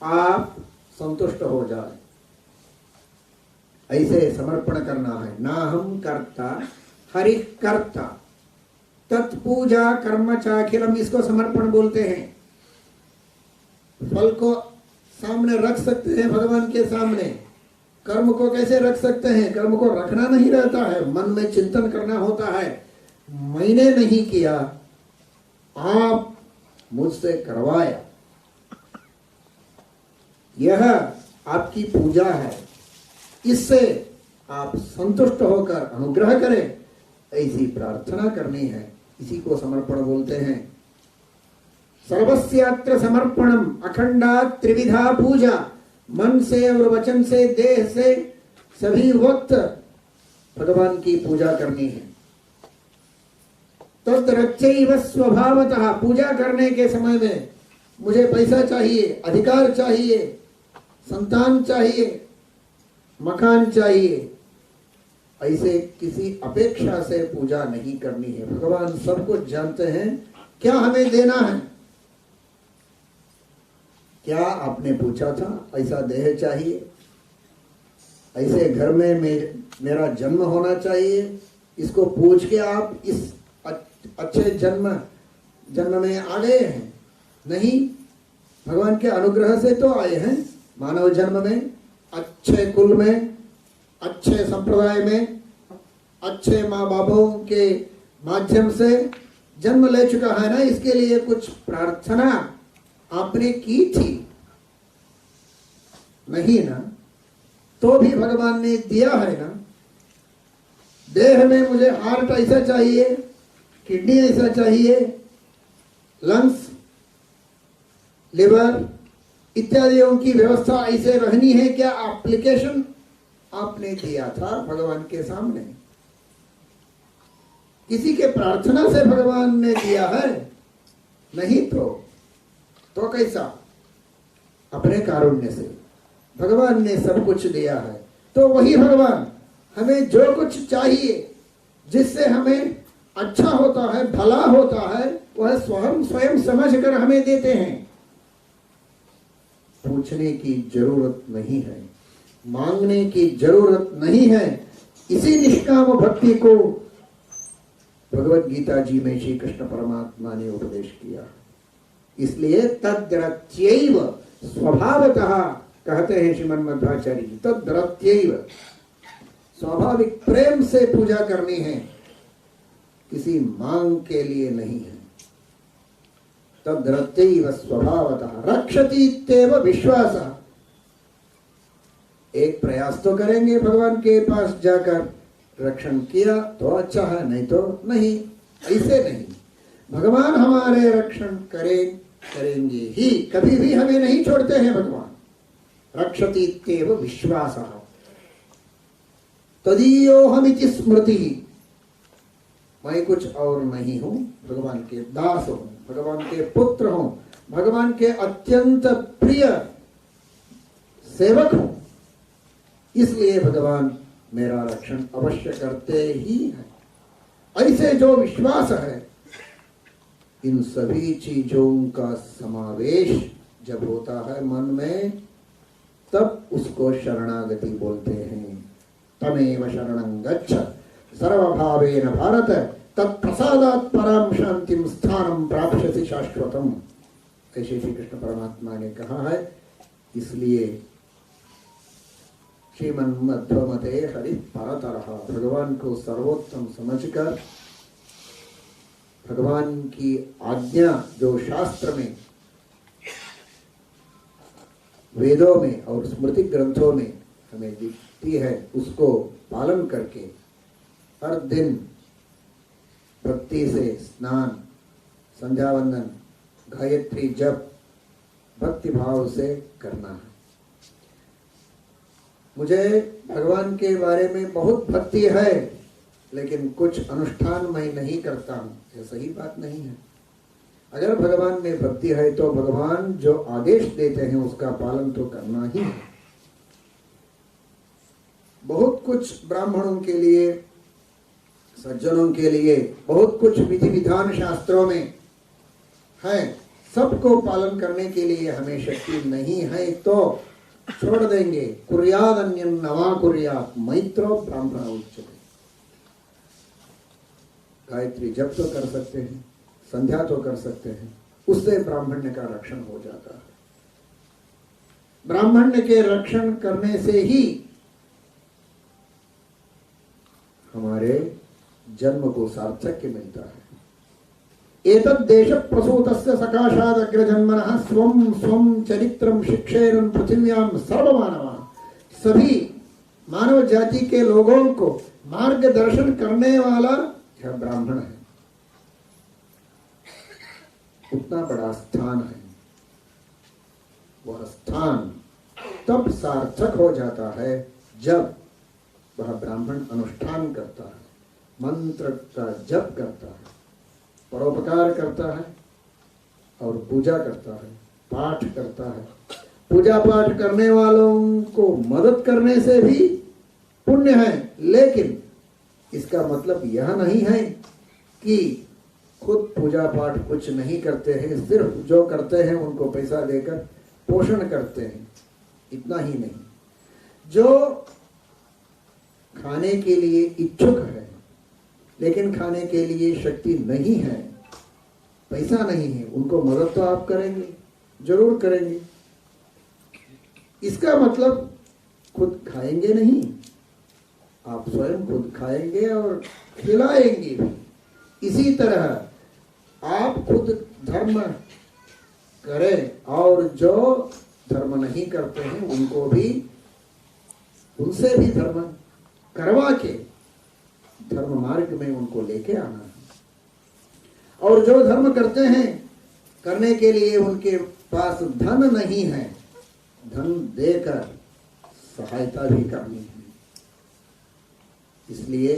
आप संतुष्ट हो जाए, ऐसे समर्पण करना है। ना हम कर्ता हरि कर्ता तत्पूजा कर्म चाखिलम, इसको समर्पण बोलते हैं। फल को सामने रख सकते हैं भगवान के सामने, कर्म को कैसे रख सकते हैं? कर्म को रखना नहीं रहता है, मन में चिंतन करना होता है। मैंने नहीं किया, आप मुझसे करवाया, यह आपकी पूजा है, इससे आप संतुष्ट होकर अनुग्रह करें, ऐसी प्रार्थना करनी है। इसी को समर्पण बोलते हैं। सर्वस्यात्र समर्पणम अखंडा त्रिविधा पूजा, मन से और वचन से देह से सभी वक्त भगवान की पूजा करनी है। तद्रच्चैव स्वभावतः, पूजा करने के समय में मुझे पैसा चाहिए, अधिकार चाहिए, संतान चाहिए, मकान चाहिए, ऐसे किसी अपेक्षा से पूजा नहीं करनी है। भगवान सब कुछ जानते हैं, क्या हमें देना है। क्या आपने पूछा था ऐसा देह चाहिए, ऐसे घर में मेरा जन्म होना चाहिए? इसको पूछ के आप इस अच्छे जन्म में आ गए हैं? नहीं, भगवान के अनुग्रह से तो आए हैं मानव जन्म में, अच्छे कुल में, अच्छे संप्रदाय में, अच्छे माँ बापों के माध्यम से जन्म ले चुका है ना। इसके लिए कुछ प्रार्थना आपने की थी नहीं ना, तो भी भगवान ने दिया है ना। देह में मुझे हार्ट ऐसा चाहिए, किडनी ऐसा चाहिए, लंग्स, लिवर इत्यादियों की व्यवस्था ऐसे रहनी है, क्या एप्लीकेशन आपने दिया था भगवान के सामने? किसी के प्रार्थना से भगवान ने दिया है? नहीं तो कैसा? अपने कारुण्य से भगवान ने सब कुछ दिया है। तो वही भगवान हमें जो कुछ चाहिए, जिससे हमें अच्छा होता है, भला होता है, वह स्वयं स्वयं समझ कर हमें देते हैं। पूछने की जरूरत नहीं है, मांगने की जरूरत नहीं है। इसी निष्काम भक्ति को भगवत गीता जी में श्री कृष्ण परमात्मा ने उपदेश किया। इसलिए तद्रत्यैव स्वभावतः कहते हैं श्रीमन मध्वाचार्य जी, तद्रत्यैव स्वाभाविक प्रेम से पूजा करनी है, किसी मांग के लिए नहीं है। तद्रत्यैव स्वभावतः रक्षति इत्येव विश्वासः। एक प्रयास तो करेंगे भगवान के पास जाकर, रक्षण किया तो अच्छा है, नहीं तो नहीं। ऐसे नहीं, भगवान हमारे रक्षण करेंगे ही, कभी भी हमें नहीं छोड़ते हैं भगवान। रक्षति इत्येव विश्वासः तदीयोहमिति स्मृतिः। मैं कुछ और नहीं हूं, भगवान के दास हूं, भगवान के पुत्र हूं, भगवान के अत्यंत प्रिय सेवक हूं, इसलिए भगवान मेरा रक्षण अवश्य करते ही हैं। ऐसे जो विश्वास है, इन सभी चीजों का समावेश जब होता है मन में, तब उसको शरणागति बोलते हैं। तमेव शरणं गच्छ सर्वभावेन भारत तत्प्रसादात् पराम शांतिम स्थानम प्राप्स्यसि शाश्वतम। ऐसे श्री कृष्ण परमात्मा ने कहा है। इसलिए श्रीमन मध्वमते हरि परतरः, भगवान को सर्वोत्तम समझकर भगवान की आज्ञा जो शास्त्र में, वेदों में और स्मृति ग्रंथों में हमें दिखती है, उसको पालन करके हर दिन भक्ति से स्नान, संध्या वंदन, गायत्री जप भक्ति भाव से करना है। मुझे भगवान के बारे में बहुत भक्ति है, लेकिन कुछ अनुष्ठान मैं नहीं करता हूँ, यह सही बात नहीं है। अगर भगवान में भक्ति है तो भगवान जो आदेश देते हैं उसका पालन तो करना ही है। बहुत कुछ ब्राह्मणों के लिए, सज्जनों के लिए बहुत कुछ विधि विधान शास्त्रों में है, सबको पालन करने के लिए हमें शक्ति नहीं है तो छोड़ देंगे। कुर्याद अन्यं नवा कुर्यात् मैत्रो ब्राह्मण उच्यते। गायत्री जप तो कर सकते हैं, संध्या तो कर सकते हैं, उससे ब्राह्मण्य का रक्षण हो जाता है। ब्राह्मण्य के रक्षण करने से ही हमारे जन्म को सार्थक्य मिलता है। एतद् देश प्रसूतस्य सकाशाद अग्रजन्मनः स्वं स्वं चरित्रं शिक्षेरन् पृथिव्यां सर्वमानवाः। सभी मानव जाति के लोगों को मार्गदर्शन करने वाला यह ब्राह्मण है। उतना बड़ा स्थान है, वह स्थान तब सार्थक हो जाता है जब वह ब्राह्मण अनुष्ठान करता है, मंत्र का जप करता है, परोपकार करता है और पूजा करता है, पाठ करता है। पूजा पाठ करने वालों को मदद करने से भी पुण्य है, लेकिन इसका मतलब यह नहीं है कि खुद पूजा पाठ कुछ नहीं करते हैं, सिर्फ जो करते हैं उनको पैसा देकर पोषण करते हैं, इतना ही नहीं। जो खाने के लिए इच्छुक है लेकिन खाने के लिए शक्ति नहीं है, पैसा नहीं है, उनको मदद तो आप करेंगे, जरूर करेंगे। इसका मतलब खुद खाएंगे नहीं, आप स्वयं खुद खाएंगे और खिलाएंगे भी। इसी तरह आप खुद धर्म करें और जो धर्म नहीं करते हैं उनको भी, उनसे भी धर्म करवा के धर्म मार्ग में उनको लेके आना है। और जो धर्म करते हैं, करने के लिए उनके पास धन नहीं है, धन देकर सहायता भी करनी है। इसलिए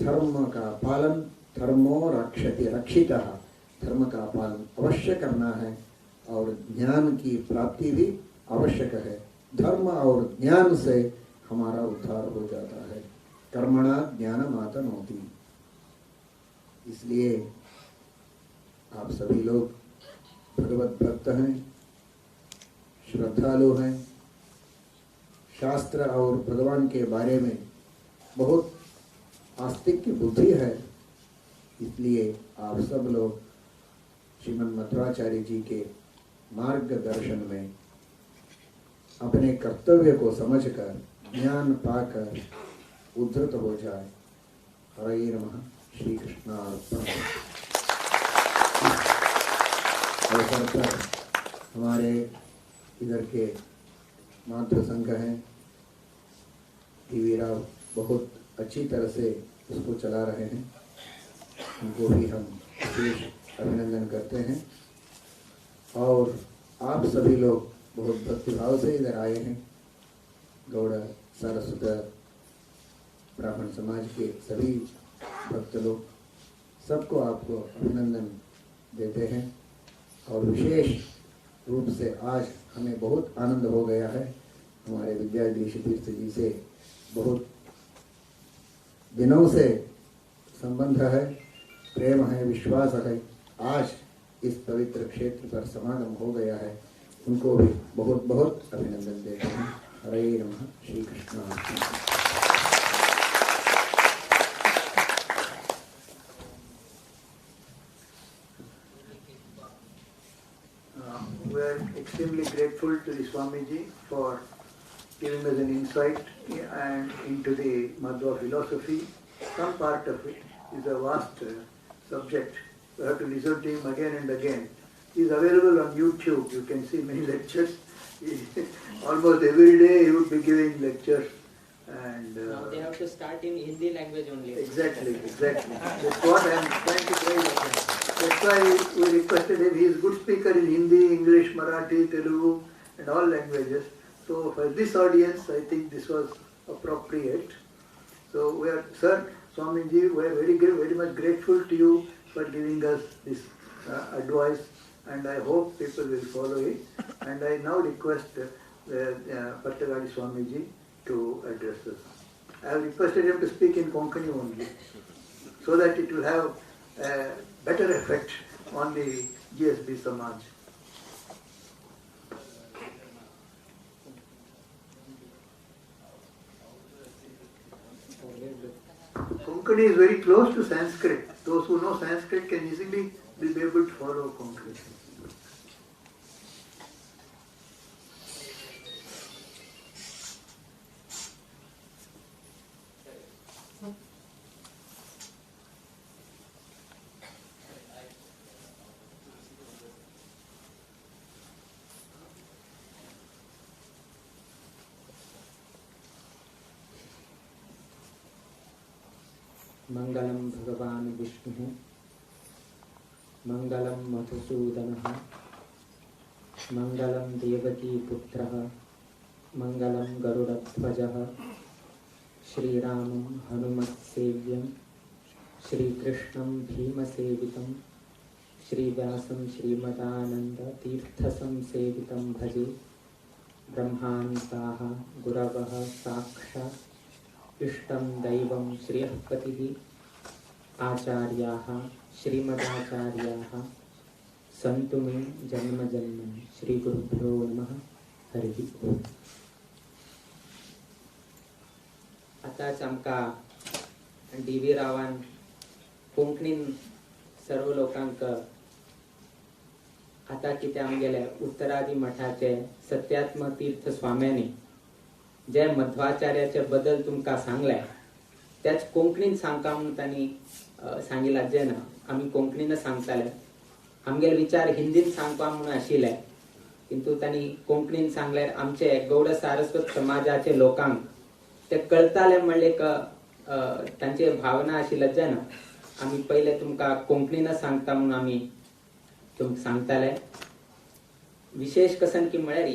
धर्म का पालन, धर्मो रक्षति रक्षितः, धर्म का पालन अवश्य करना है और ज्ञान की प्राप्ति भी आवश्यक है। धर्म और ज्ञान से हमारा उद्धार हो जाता है। कर्मणा ज्ञान मातनोति। इसलिए आप सभी लोग भगवत भक्त हैं, श्रद्धालु हैं, शास्त्र और भगवान के बारे में बहुत आस्तिक की बुद्धि है, इसलिए आप सब लोग श्रीमन मध्वाचार्य जी के मार्गदर्शन में अपने कर्तव्य को समझकर ज्ञान पाकर उद्धृत हो जाए। हरे नमः। श्री कृष्णार्पण। अवसर पर हमारे इधर के मातृ संघ हैं, टी.वी. राव बहुत अच्छी तरह से उसको चला रहे हैं, उनको भी हम विशेष अभिनंदन करते हैं। और आप सभी लोग बहुत भक्तिभाव से इधर आए हैं। गौड़ सारस्वत ब्राह्मण समाज के सभी भक्त लोग, सबको आपको अभिनंदन देते हैं। और विशेष रूप से आज हमें बहुत आनंद हो गया है। हमारे विद्याधीश तीर्थ जी से बहुत दिनों से संबंध है, प्रेम है, विश्वास है। आज इस पवित्र क्षेत्र पर समागम हो गया है, उनको भी बहुत बहुत अभिनंदन देते हैं। हरे नमः। Shri Krishna. We are extremely grateful to the Swamiji for giving us an insight and into the Madhva philosophy. Some part of it is a vast subject. We have to listen to him again and again. He is available on YouTube. You can see many lectures. Almost every day he would be giving lectures. And now they have to start in Hindi language only. Exactly, exactly. That's what I am trying to try. That's why we requested him. He is a good speaker in Hindi, English, Marathi, Telugu, and all languages. So for this audience, I think this was appropriate. So we are, sir, Swamiji, we are very, very much grateful to you for giving us this advice, and I hope people will follow it. And I now request Partagali Swamiji to address us. I have requested him to speak in Konkani only, so that it will have a better effect on the GSB Samaj. Konkani is very close to Sanskrit. Those who know Sanskrit can easily be able to follow Konkani. मंगलम भगवान विष्णुः, मंगलम मधुसूदनः, मंगलम देवकी पुत्रः, मंगलम गरुडध्वजः, श्रीरामं हनुमत्सेव्यं, श्रीकृष्णं भीमसेवितं, श्रीव्यासं श्रीमदानंद तीर्थसंसेवितं भजे। ब्रह्मान्ताः गुरवः साक्षात् इष्टं दैवं श्रेयःपतिः, आचार्याः श्रीमदाचार्याः सन्तु मे जन्म जन्मनि। श्री गुरुभ्यो नमः। हरिः ओम्। आतांच आमकां डी व्ही रावान कोंकणीन सर्व लोकांक आतां कितें आमगेले उत्तरादी मठाचे सत्यात्म तीर्थ स्वाम्यांनी जे मध्वाचार्याचे बदल तुमकां सांगले त्याच कोंकणीन सांगता म्हणून तांणी सांगिला, जे ना आमी कोंकणीन सांगताले, आमगेले विचार हिंदीन सांगपा म्हणून आशिल्ले, किंतु तांणी कोंकणीन सांगल्यार आमचे गौड सारस्वत समाजाचे लोकांक ते कळताले म्हणले एक तांची भावना आशिल्ली, जे ना आमी पयले तुमकां कोंकणीन सांगता म्हणून आमी तुमकां सांगताले। विशेष कसन की म्हळ्यार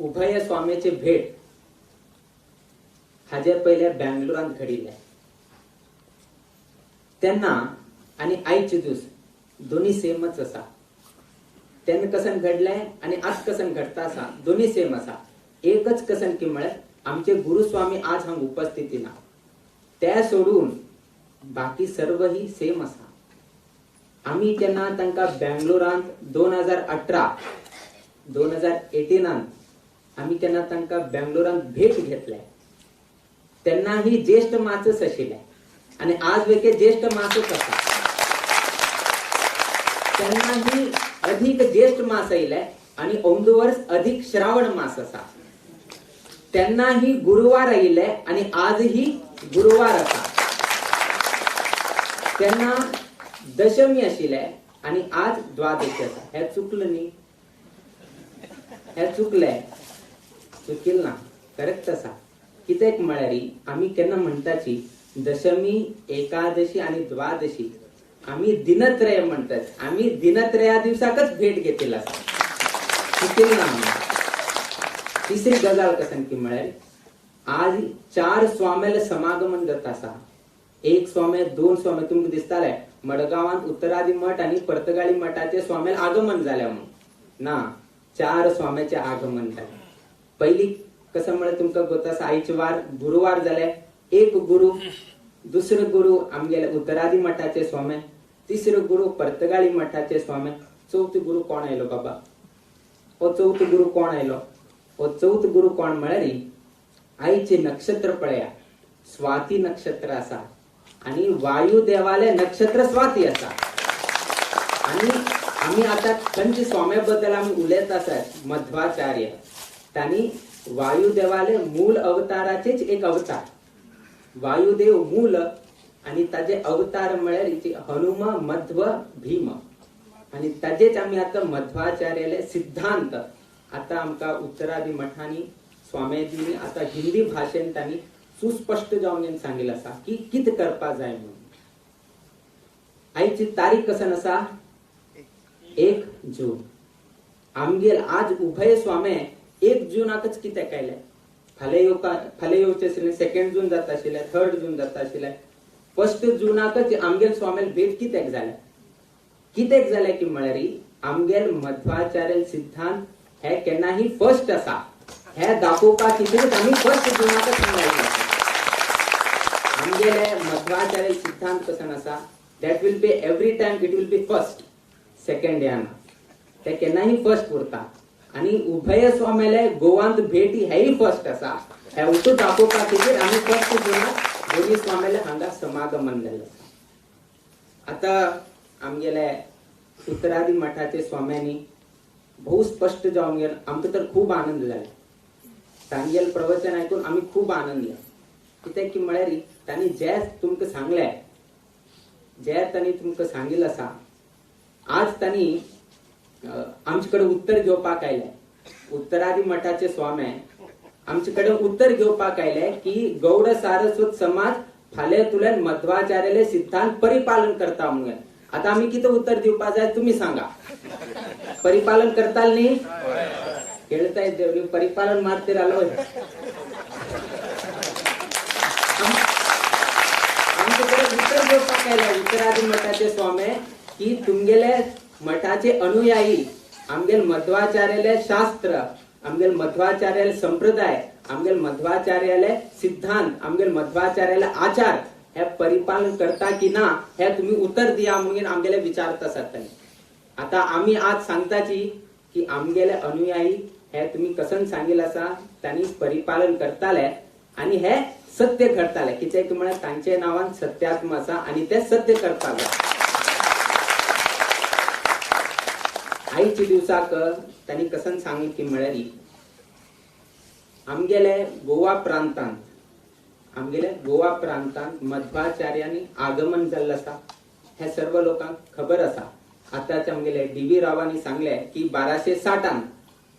उभय स्वामीची भेट हाजे पयले बेंगलोरांत घडिल्ले तेन्ना आनी आयचे दीस दोनी सेमच आसा। तेन्ना कसन घडले आनी आज कसन घडता आसा, दोनी सेम आसा। एकच कसन की म्हळ्यार आमचे गुरुस्वामी आज हांगा उपस्थिती ना, ते सोडून बाकी सर्व ही सेम आसा। आमी जेन्ना तांकां बेंगलोरांत 2018 2018 आमी तेन्ना तांकां बेंगलोरांत भेट घेतले तेन्ना ही ज्येष्ठ मासच आशिल्ले आनी आज वेके ज्येष्ठ मासच आसा। तेन्ना ही अधिक ज्येष्ठ मास आयले आनी अंदू वर्स अधिक श्रावण मास आसा। तेन्ना ही गुरुवार आयिल्ले आनी आज ही गुरुवार आसा। तेन्ना दशमी आशिल्ले आनी आज द्वादशी आसा। हें चुकलें न्ही, हें चुकलें, चुकील ना, करेक्ट आसा। कित्याक म्हळ्यार आमी केन्ना म्हणटाची दशमी, एकादशी आनी द्वादशी आमी दिनत्रय म्हणटात, आमी दिनत्रया दिवसाकच भेट घेतिल्ली आसा, चुकील ना आमी। तिसरी गजाल कसन की म्हळ्यार आज 4 स्वाम्याले समागमन जाता आसा। एक स्वामे, 2 स्वामे तुमकां दिसताले मडगांवांत उत्तरादी मठ आनी पर्तगाळी मठाचे स्वाम्याले आगमन जालें म्हणून ना, 4 स्वाम्याचे आगमन जालें। पयली कसं म्हळ्यार तुमकां गोत आसा, आयचे वार गुरुवार जाले, एक गुरु, दुसरो गुरु आमगेले उत्तरादी मठाचे स्वामे, तिसरो गुरु पर्तगाळी मठाचे स्वामे, चवथो गुरु कोण आयलो बाबा? हो चवथो गुरु कोण आयलो? हो चवथो गुरु कोण म्हळ्यार आयचे नक्षत्र पळया, स्वाती नक्षत्र आसा आनी वायुदेवाले नक्षत्र स्वाती आसा। आनी आमी आतां खंयच्या स्वाम्या बद्दल आमी उलयत आसात, मध्वाचार्य, तांणी वायुदेवाले मूल अवताराचेच एक अवतार, वायुदेव मूल आनी ताजे अवतार म्हळ्यार हनुम, मध्व, भीम, आनी ताजेच आमी आतां मध्वाचार्याले सिद्धांत आतां आमकां उत्तरादी मठांनी स्वाम्याजींनी आतां हिंदी भाशेन तांणी सुस्पश्ट जावन सांगिल्लें आसा की कितें करपा जाय म्हणून। आयची तारीख कसन आसा, 1 जून। आमगेर आज उभय स्वामे 1 जूनाकच कित्याक आयले? फाल्यां येवपा, फाल्यां येवचें आशिल्लें, 2 जून जाता आशिल्लें, 3 जून जाता आशिल्लें, 1 जूनाकच आमगेर स्वाम्याल भेट कित्याक जालें? कितें जालें की म्हळ्यार आमगेल मध्वाचार्य सिद्धांत हे केन्नाही फर्स्ट आसा हे दाखोवपा खातीरूच आमी फर्स्ट जुनाकच हांगा आयले. आमगेले मध्वाचार्य सिद्धांत कसन आसा that will be every time it will be first, second येना, ते केन्नाही फर्स्ट उरता. आनी उभय स्वाम्याले गोवांत भेटी हेय फर्स्ट आसा हे उतू दाखोवपा खातीर आमी फर्स्ट जुनाक दोनी स्वाम्याले हांगा समागमन जाल्लें आसा. आतां आमगेले उत्तरादी मठाचे स्वाम्यांनी भोव स्पश्ट जावन गेले, आमकां तर खूब आनंद जाले तांगेल प्रवचन आयकून आमी खूब आनंद. कित्याक की म्हळ्यार तांणी जे तुमकां सांगलें, जे तांणी तुमकां सांगिल्लें आसा, आज तांणी आमचे कडेन उत्तर घेवपाक आयले. उत्तरादी मठाचे स्वामी आमचे कडेन उत्तर घेवपाक आयले की गौड सारस्वत समाज फाल्यां तुल्यान मध्वाचार्याले सिद्धांत परिपालन करता म्हणून. आता आमी कितें उत्तर दिवपा जाय तुमी सांगा. परिपालन करताल न्ही? खेळताय देव परिपालन मारते आलो. आमचे कडेन उत्तर घेवपाक आयले उत्तरादी मठाचे स्वामी की तुमगेले मठाचे अनुयायी आमगेल मध्वाचार्याले शास्त्र, आमगेल मध्वाचार्याले संप्रदाय, आमगेल मध्वाचार्याले सिद्धांत, आमगेल मध्वाचार्याले आचार हे परिपालन करता की ना हे तुम्ही उत्तर दिया म्हणून आमगेले विचारता आसात. आता आमी आज सांगताची की आमगेले अनुयायी हे तुम्ही कसन सांगिल्लें आसा तांणी परिपालन करताले आनी हे सत्य करताले. कित्याक म्हळ्यार तांचे नांवान सत्यात्म आसा आनी ते सत्य करताले. आयच्या दिवसाक तांणी कसन सांगलें की म्हळ्यार आमगेले गोवा प्रांतांत, आमगेले गोवा प्रांतांत मध्वाचार्यांनी आगमन जाल्लें आसा हे सर्व लोकांक खबर आसा. आतांच आमगेले डी व्ही रावांनी सांगलें की 1260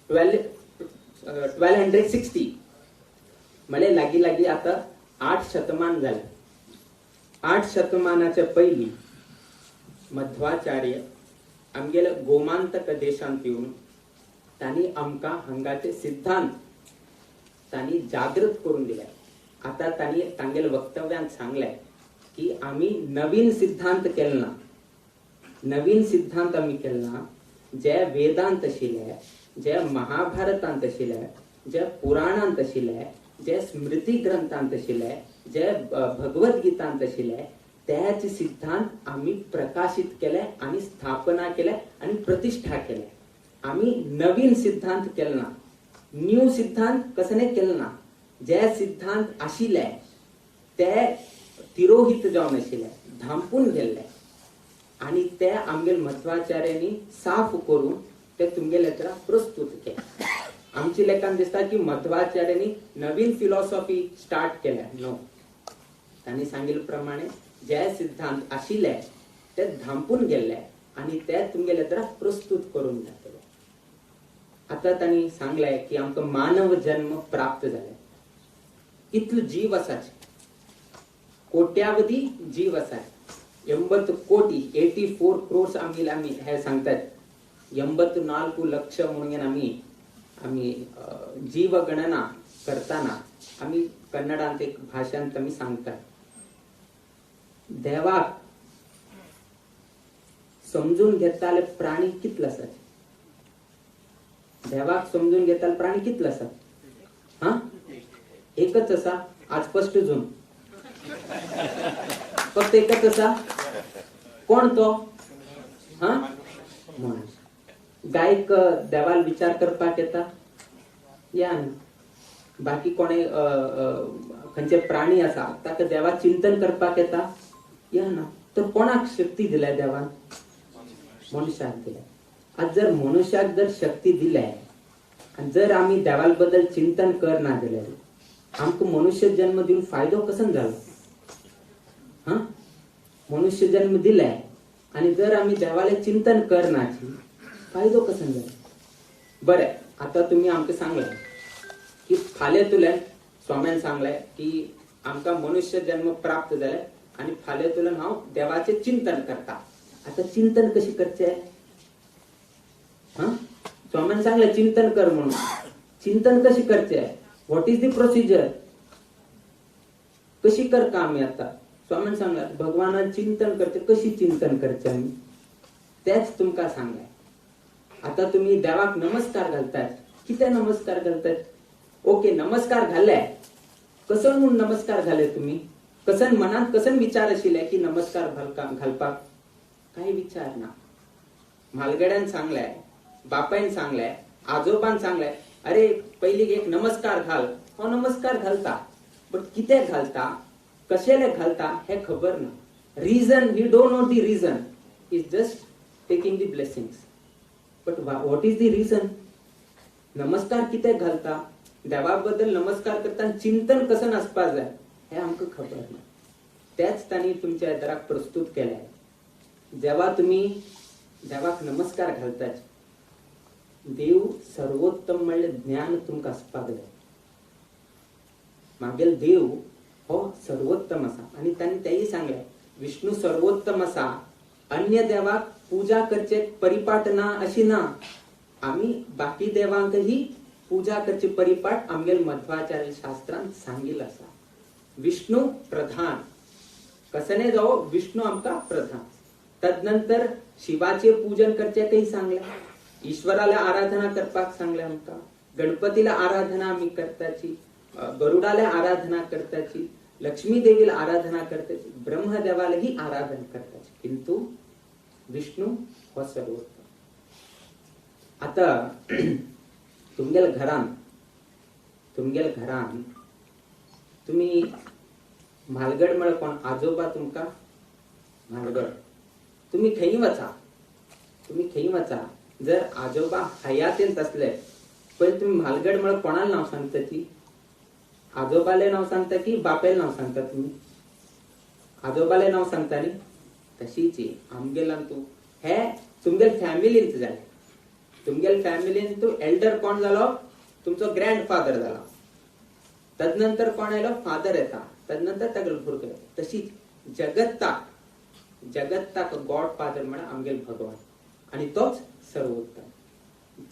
1260 म्हळ्यार लागीं लागीं आतां 8 शतमान जालें. 8 शतमानाच्या पयलीं मध्वाचार्य आमगेले गोमांतक देशांत येवन तांणी आमकां हांगाचे सिद्धांत तांणी जागृत करून दिले. आता तांणी तांगेले वक्तव्यांत सांगलें की आमी नवीन सिद्धांत केले ना, नवीन सिद्धांत आमी केले ना, जे वेदांत आशिल्ले, जे महाभारतांत आशिल्ले, जे पुराणांत आशिल्ले, जे स्मृती ग्रंथांत आशिल्ले, जे भगवद्गीतांत आशिल्ले त्याच सिद्धांत आमी प्रकाशित केले आनी स्थापना केले आनी प्रतिष्ठा केले. आमी नवीन सिद्धांत केले ना, न्यू सिद्धांत कसने केले ना. जे सिद्धांत आशिल्ले ते तिरोहित जावन आशिल्ले, धांपून गेल्ले आनी ते आमगेले मध्वाचार्यांनी साफ करून ते तुमगेले लेत्रां प्रस्तुत केले. आमच्या लेखान दिसता की मध्वाचार्यांनी नवीन फिलॉसॉफी स्टार्ट केल्या. नो, तांणी सांगिल्ले प्रमाणे जे सिद्धांत आशिल्ले ते धांपून गेल्ले आनी ते तुमगेले लेत्रां प्रस्तुत करून जातले. आतां तांणी सांगलें की आमकां मानव जन्म प्राप्त जाले, इतलो जीव आसाच, कोट्यावधी जीव आसात, 80 कोटी 84 क्रोर्स आमी आमी हे सांगतात, 84 लक्ष म्हणून आमी आमी जीवगणना करताना आमी कन्नडांत एक भाशांत आमी सांगतात. देवाक समजून घेताले प्राणी कितले आसात? देवाक समजून घेताले प्राणी कितले आसात? हा, एकच आसा. आज फर्स्ट जून फक्त एकच आसा. कोण तो? हा, मनीस. गायक देवाल विचार करपाक येता या बाकी कोणे खंयचे प्राणी आसा ताका देवा चिंतन करपाक येता या ना. तर कोणाक शक्ती दिल्या देवान? मनुष्याक दिल्या. आज जर मनुष्याक जर शक्ती दिल्या आनी जर आमी देवाल बद्दल चिंतन करना जाल्यार आमकां मनुष्य जन्म दिवन फायदो कसन जालो? हा, मनुष्य जन्म दिलाय आनी जर आमी देवाले चिंतन करनाची फायदो कसन जालो? बरें, आतां तुमी आमकां सांगलें की फाल्यां तुल्यान स्वाम्यान सांगलें की आमकां मनुष्य जन्म प्राप्त जाले आनी फाल्यां तुल्यान हांव देवाचें चिंतन करता. आतां चिंतन कशें करचें? हा, स्वाम्यान सांगलें चिंतन कर म्हणून. चिंतन कशें करचें? What is the procedure? कशी करता आमी आतां? स्वाम्यान सांगलें भगवानान चिंतन करचें. कशी चिंतन करचें आमी? तेच तुमकां सांगले. आतां तुमी देवाक नमस्कार घालतात, कितें नमस्कार घालतात? ओके, नमस्कार घाले, कसन म्हूण नमस्कार घाले तुमी? कसन मनांत कसन विचार आशिल्ले की नमस्कार घालपाक? कांय विचार ना. म्हालगड्यान सांगले, बापायन सांगले, आजोबान सांगले, अरे पयलीं एक नमस्कार घाल. हो नमस्कार घालता, बट कितें घालता, कशेले घालता हें खबर ना. Reason we don't know the reason, is just taking the blessings. But what is the reason? नमस्कार कितें घालता, देवा बद्दल नमस्कार करता चिंतन कसन आसपाक जाय हें आमकां खबर ना. तेच तांणी तुमच्या येदराक प्रस्तूत केलें. जेवा तुमी देवाक नमस्कार घालतात, देव सर्वोत्तम म्हणलें ज्ञान तुमकां आसपाक जाय. मागीर देव हो सर्वोत्तम आसा आनी तांणी तेंय सांगलें, विष्णू सर्वोत्तम आसा, अन्य देवाक पूजा करचे परिपाठ ना अशी ना, आमी बाकी देवांकही पूजा करची परिपाठ आमगेल मध्वाचार्य शास्त्रान सांगिल्लो आसा. विष्णू प्रधान, कसने जावो विष्णू आमकां प्रधान. तदनंतर शिवाचे पूजन करचे तेय सांगलें, ईश्वराला आराधना करपाक सांगलें आमकां, गणपतीला आराधना आमी करताची, गरुडाला आराधना करताची, लक्ष्मी देवीला आराधना करताची, ब्रह्मदेवालाही आराधना करताची, किंतु विष्णू हो सर्वोत्तम. आता तुमगेल घरान तुम्ही म्हालगड म्हळ्यार कोण? आजोबा तुमकां म्हालगड. तुम्ही खंय वचा, तुम्ही खंय वचा, जर आजोबा हयातींत आसले पयलीं तुमी म्हालगड म्हळ्यार कोणाक नांव सांगता? ती आजोबाले नांव सांगता की बापेल नांव सांगता? तुमी आजोबाले नांव सांगता न्ही. तशीच आमगेलान तूं हे तुमगेल फॅमिलींत जालें, तुमगेल फॅमिलीन तूं एल्डर कोण जालो? तुमचो ग्रँड फादर जाला. तदनंतर कोण आयलो? फादर येता, तदनंतर तागेलो भुरगो येता. तशीच जगत्ताक, जगत्ताक गॉड फादर म्हळ्यार आमगेल भगवान आनी तोच सर्वोत्तम.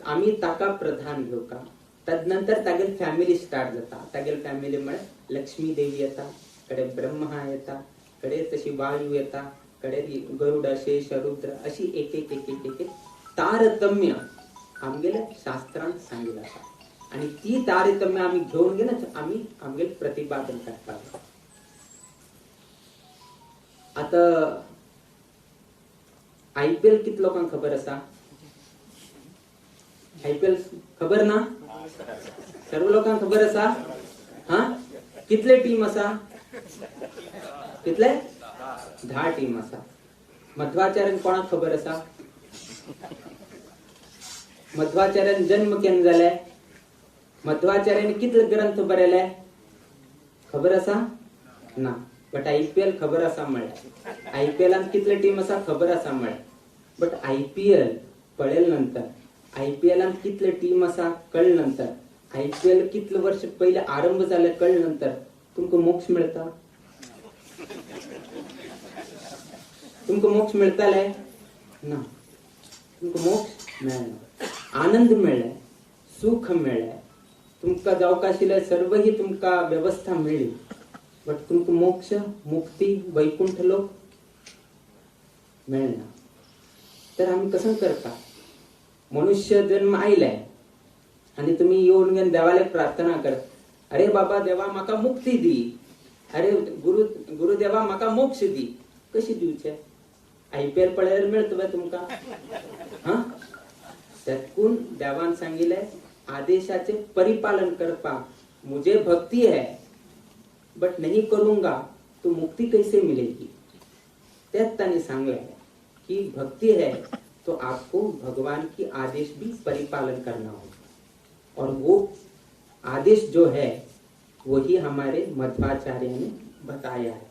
आमी ताका प्रधान घेवका. तदनंतर तागेल फॅमिली स्टार्ट जाता. तागेल फॅमिली म्हळ्यार लक्ष्मी देवी येता, कडे ब्रह्मा येता, कडे तशी वायू येता, कडे गरुड, शेष, रुद्र, अशी एक एक एक एक एक तारतम्य आमगेल्या शास्त्रान सांगिल्लें आसा. आनी ती तारतम्य आमी घेवन गेल्यार आमी आमगेल प्रतिपादन करपाक. आतां आयपीएल कितले लोकांक खबर आसा? आयपीएल खबर ना? सर्व लोकांक खबर आसा? हा, कितले टीम आसा? कितले? 10 टीम आसा. मध्वाचार्य कोणाक खबर आसा? मध्वाचार्यान जन्म केन्ना जाले? मध्वाचार्यान कितले ग्रंथ बरयले खबर आसा? ना. बट आयपीएल खबर आसा म्हळ्यार, आयपीएलान कितले टीम आसा खबर आसा म्हळ्यार, बट आयपीएल पळयले नंतर, आयपीएलान कितले टीम आसा कळ्ळे नंतर, आयपीएल कितले वर्ष पयले आरंभ जाले कळ्ळे नंतर तुमकां मोक्ष मेळता? तुमकां मोक्ष मेळताले? ना, तुमकां मोक्ष मेळना. आनंद मेळ्ळे, सुख मेळ्ळे, तुमकां जावका आशिल्लें सर्वही तुमकां वेवस्था मेळ्ळी, बट तुमकां मोक्ष, मुक्ती, वैकुंठ लोक मेळना. तर आमी कसं करता? मनुष्य जन्म आयले आनी तुमी येवन घेवन देवाले प्रार्थना कर, अरे बाबा देवा म्हाका मुक्ती दी, अरे गुरुदेवा म्हाका मोक्ष दी. कशी दिवचे? आयपीएल पळयल्यार मेळटलें तुमकां? हा, तेतून देवान सांगिल्लें आदेशाचे परिपालन करपाक मुझे भक्ति है बट नहीं करूंगा तो मुक्ति कैसे मिलेगी. तेच तांणी सांगलें कि भक्ति है तो आपको भगवान की आदेश भी परिपालन करना होगा, और वो आदेश जो है वही हमारे मध्वाचार्य ने बताया है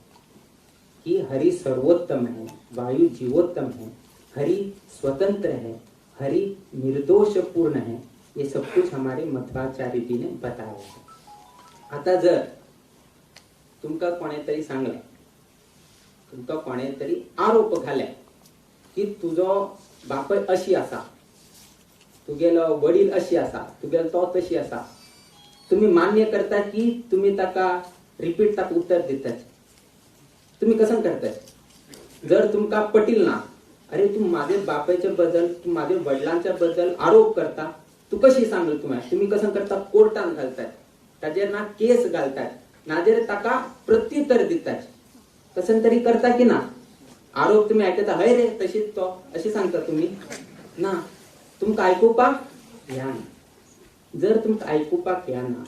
कि हरि सर्वोत्तम है, वायु जीवोत्तम है, हरि स्वतंत्र है, हरि निर्दोष पूर्ण है. ये सब कुछ हमारे मध्वाचार्य जी ने बताया है. आता जर तुमका कोणे तरी सांगलें, तुमका कोणे तरी आरोप घाले की तुजो बापय अशी आसा, तुगेलो वडील अशी आसा, तुगेलो तो तशी आसा, तुम्ही मान्य करता की तुम्ही ताका रिपीट ताका उत्तर दितात? तुम्ही कसं करतात? जर तुमका पटील ना अरे तू माझे बापाच्या बद्दल, तू माझ्या वडिलांच्या बद्दल आरोप करता, तू कशी सांगल? तुम्ही कसं करता? कोर्टान घालतात, ताजेर ना केस घालतात, नाजेर ताका प्रत्युत्तर दितात, कसं तरी करता की ना? आरोप तुम्ही आयकता, हय रे तशीच तो अशी सांगता तुम्ही ना. तुमकां आयकुपाक ह्या ना. जर तुमकां आयकुपाक ह्या ना,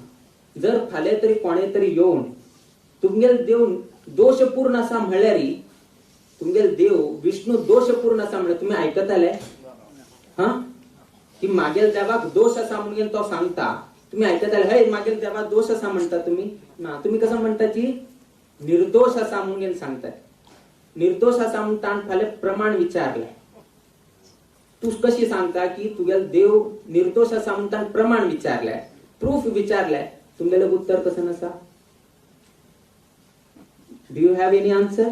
जर फाल्यां तरी कोणे तरी येवन तुमगेल देव दोशपूर्ण आसा म्हणल्यार, तुमगेल देव विष्णू दोशपूर्ण आसा म्हणल्यार तुम्ही आयकताले? हा, की मागेल देवाक दोश आसा म्हणून तो सांगता, तुम्ही आयकताले? हय मागेल देवाक दोश आसा म्हणटा तुम्ही ना. तुम्ही कसं म्हणटा की निर्दोष आसा म्हणून सांगतात. निर्दोष आसा म्हणून ताण फाल्यां प्रमाण विचारलें, तू कशी सांगता की तुगेल देव निर्दोष आसा म्हणून ताण प्रमाण विचारलें, प्रूफ विचारलें, तुमगेलें उत्तर कसं आसा? Do you have any answer?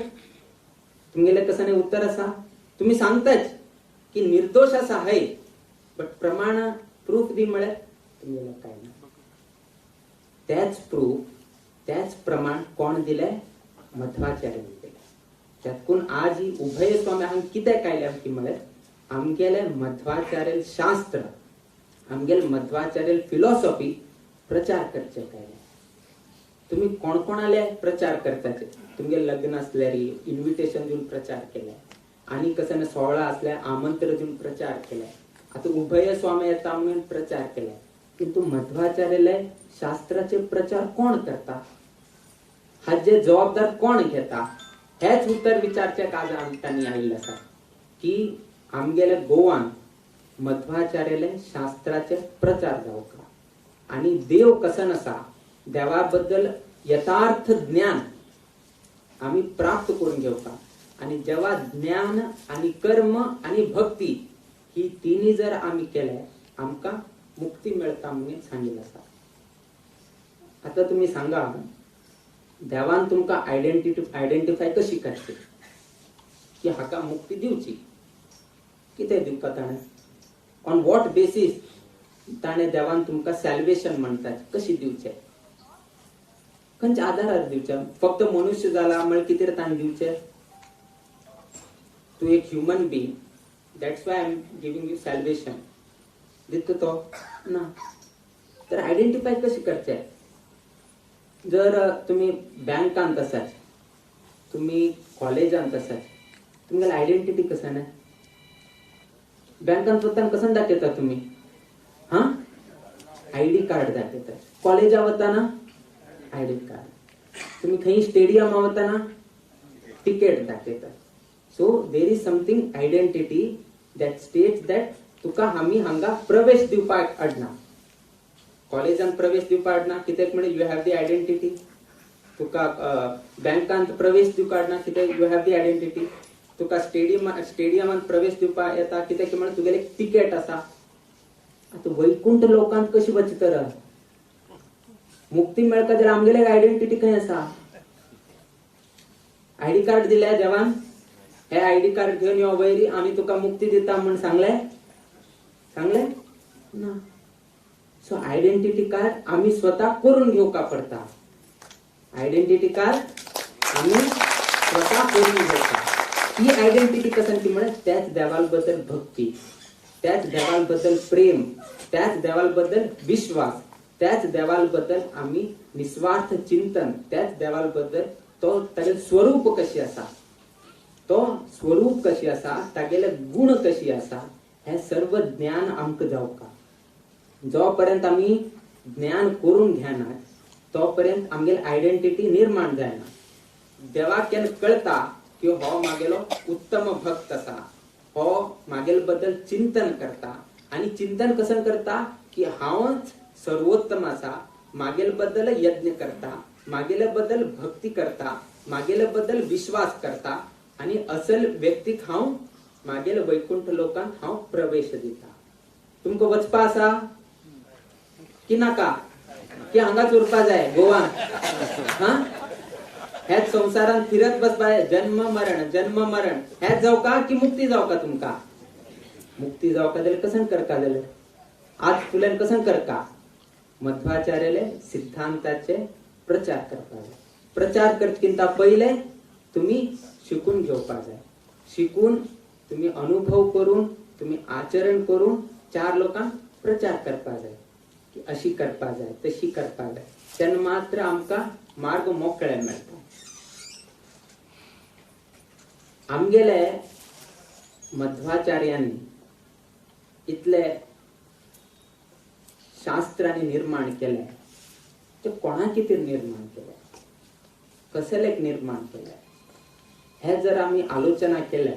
तुमगेलें कसं उत्तर आसा? तुम्ही सांगताच की निर्दोष आसा हय, बट प्रमाण प्रूफ दी म्हळ्यार तुमगेलें काय ना. त्याच प्रूफ, त्याच प्रमाण कोण दिलें? मध्वाचार्यान दिलें. त्यातून आज ही उभय स्वामी हांग कितें कायलें की म्हळ्यार आमगेले मध्वाचार्य शास्त्र, आमगेले मध्वाचार्य फिलॉसॉफी प्रचार करचे कायले. तुम्ही कोण कोणाले प्रचार करताचे? तुमगे लग्न असल्यार इन्व्हिटेशन दिवन प्रचार केले, आणि कसं सोहळा असल्यार आमंत्रण दिवन प्रचार केले, आता उभय स्वामी येता म्हणून प्रचार केले. किंतु मध्वाचार्याले शास्त्राचे प्रचार कोण करता? हाजे जबाबदार कोण घेता? हेच उत्तर विचारचे काज तांणी आयिल्लें आसा की आमगेले गोवान मध्वाचार्याले शास्त्राचे प्रचार जावका आणि देव कसन आसा, देवा बद्दल यथार्थ ज्ञान आमी प्राप्त करून घेवका. आणि जेव्हा ज्ञान आणि कर्म आणि भक्ती ही तिन्ही जर आमी केले आमकां मुक्ती मेळता म्हणून सांगिल्लें आसा. आता तुम्ही सांगा, देवान तुमकां आयडेंटिफाय कशी करची की हाका मुक्ती दिवची? कितें दिवका ताणें? ऑन what basis ताणें देवान तुमकां सॅल्वेशन म्हणटा कशी दिवचें? खंयच्या आधारार दिवचें? फक्त मनुष्य जाला म्हळ्यार कितें ताणें दिवचें? तूं एक human being, that's why I am giving you salvation दिता तो ना. तर आयडेंटिफाय कशी करचें? जर तुम्ही बँकांत आसात, तुम्ही कॉलेजांत आसात, तुमगेली आयडेंटिटी कसं ना? बँकांत वताना कसं दाखयता तुम्ही? हा, आयडी कार्ड दाखयता. कॉलेजा वताना आयडी कार्ड, तुम्ही खंय स्टेडियमा वताना तिकेट दाखयता. So there is something identity that states that तुका आमी हांगा प्रवेश दिवपाक अडना, कॉलेजान प्रवेश दिवपाक अडना, कित्याक म्हणजे you have the identity. तुका बँकांत प्रवेश दिवपाक अडना, कित्याक you have the identity. तुका स्टेडियमांत प्रवेश दिवपाक येता, कित्याक म्हळ्यार तुगेलें एक तिकेट आसा. आतां वैकुंठ लोकांत कशी वचत तर? मुक्ती मेळटा जाल्यार आमगेले आयडेंटिटी खंय आसा? आयडी कार्ड दिल्या देवान, हे आयडी कार्ड घेवन यो वयरी आमी तुका मुक्ती दिता म्हूण सांगलें? सांगलें ना. सो आयडेंटिटी कार्ड आमी स्वता करून घेवका पडटा. आयडेंटिटी कार्ड आमी स्वता करून घेवका. ही आयडेंटिटी कसं की म्हळ्यार त्याच देवाल बद्दल भक्ती, त्याच देवाल बद्दल प्रेम, त्याच देवाल बद्दल विश्वास, त्याच देवाल बद्दल आमी निस्वार्थ चिंतन, त्याच देवाल बद्दल तो तागेलें स्वरूप कशी आसा, तो स्वरूप कशी आसा, तागेले गुण कशी आसा, हे सर्व ज्ञान आमकां जावका. जो पर्यंत आमी ज्ञान करून घेना तो पर्यंत आमगेली आयडेंटिटी निर्माण जायना. देवाक केन्ना कळता की हो मागेलो उत्तम भक्त आसा, हो मागेल बद्दल चिंतन करता, आनी चिंतन कसं करता की हांवच सर्वोत्तम आसा, मागेल बद्दल यज्ञ करता, मागेले बद्दल भक्ती करता, मागेले बद्दल विश्वास करता, आनी असल व्यक्तीक हांव मागेल वैकुंठ लोकांत हांव प्रवेश दिता. तुमकां वचपा आसा की नाका? की हांगाच उरपा जाय गोवान? हा, ह्याच संवसारांत फिरत बसपा, जन्म मरण जन्म मरण ह्याच जावका की मुक्ती जावका? तुमकां मुक्ती जावका जाल्यार कसं करका? जाल्यार आज तुल्यान कसं करका? मध्वाचार्याले सिद्धांताचे प्रचार करपा जाय. प्रचार करता पयले तुमी शिकून घेवपा जाय. शिकून तुमी अनुभव करून तुमी आचरण करून चार लोकांक प्रचार करपा जाय की अशी करपा जाय तशी करपा जाय, तेन्ना मात्र आमकां मार्ग मोकळे मेळटा. आमगेले मध्वाचार्यांनी इतले शास्त्रांनी निर्माण केले, ते कोणा कितें निर्माण केले, कसलेक निर्माण केले हे जर आमी आलोचना केले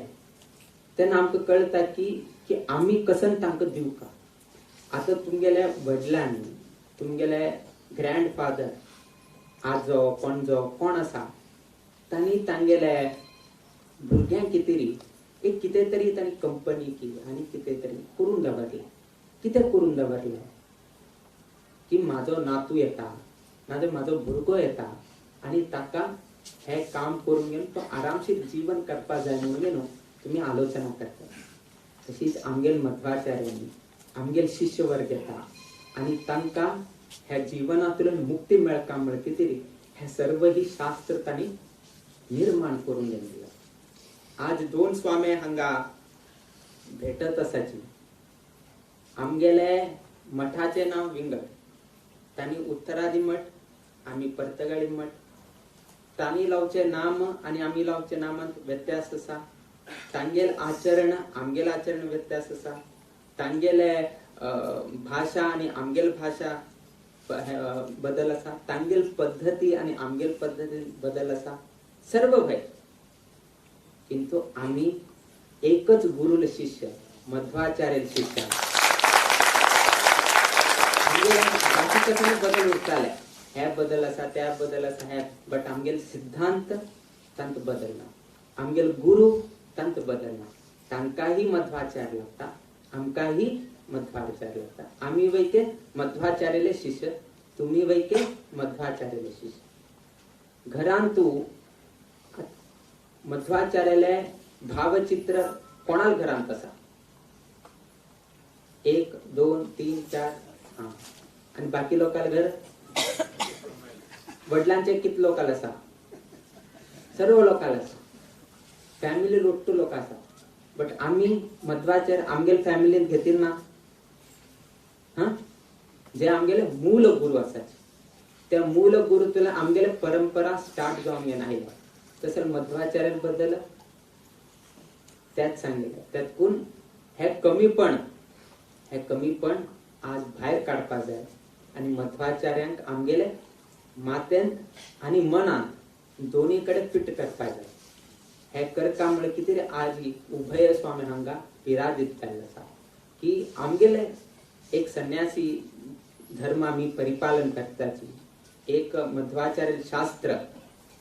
तेन्ना आमकां कळटा की की आमी कसन तांकां दिवका. आतां तुमगेल्या वडिलांनी तुमगेले ग्रँडफादर आजो पणजो कोण आसा तांणी तांगेले भुरग्यांक कितें एक कितें तरी तांणी कंपनी की आनी कितें तरी करून दवरलें. कितें करून दवरलें की म्हाजो नातू येता नाजाल्यार म्हाजो भुरगो येता आनी ताका हें काम करून घेवन तो आरामशीर जीवन करपा जाय म्हणून न्हू तुमी आलोचना करता. तशीच आमगेल मध्वाचार्यांनी आमगेल शिष्यवर्ग येता आनी तांकां ह्या जिवनांतल्यान मुक्ती मेळका म्हळ्यार कितें हे सर्व ही शास्त्र तांणी निर्माण करून दिलें. आज दोन स्वामी हांगा भेटत आसाची. आमगेले मठाचें नांव विंगड, तांणी उत्तरादी मठ, आमी पर्तगाळी मठ. तांणी लावचे नाम आनी आमी लावचे नामांत व्यत्यास आसा. तांगेल आचरण आमगेल आचरण व्यत्यास आसा. तांगेले भाशा आनी आमगेल भाशा बदल आसा. तांगेल पद्धती आनी आमगेल पद्धती बदल आसा. सर्व भय किंतु आमी एकच गुरुल शिष्य मध्वाचार्य शिष्य. बाकी कसले बदल उरताले, हे बदल आसा त्या बदल आसा हे, बट आमगेल सिद्धांत तांत बदलना, आमगेल गुरु तांत बदलना. तांकांही मध्वाचार्य लागता, आमकांही मध्वाचार्य लागता. आमी वैके मध्वाचार्यले शिष्य, तुमी वैके मध्वाचार्यले शिष्य. घरांत तूं मध्वाचार्याले भावचित्र कोणाल घरांत आसा? 1 2 3 4 हा. आनी बाकी लोकांल घर वडिलांचे कितले लोकांल आसा? सर्व लोकांल आसा. फॅमिली रोट्टू लोक आसा. बट आमी मध्वाचार्य आमगेल फॅमिलीन घेतील ना. हा, जे आमगेले मूल गुरु आसाचे त्या मूल गुरुतून आमगेले परंपरा स्टार्ट जावन घेवन आयल्या. तसं मध्वाचार्यांबद्दल त्यात सांगितलं. त्यातून हे कमीपण, हे कमीपण आज भायर काडपा जाय आनी मध्वाचार्यांक आमगेले मातेन आनी मनान दोन्ही कडे फिट करपा जाय. हे करता म्हळ्यार कितें आज उभय स्वामी हांगा विराजीत जाल्लो आसा की आमगेले एक संन्यासी धर्म आमी परिपालन करताची, एक मध्वाचार्य शास्त्र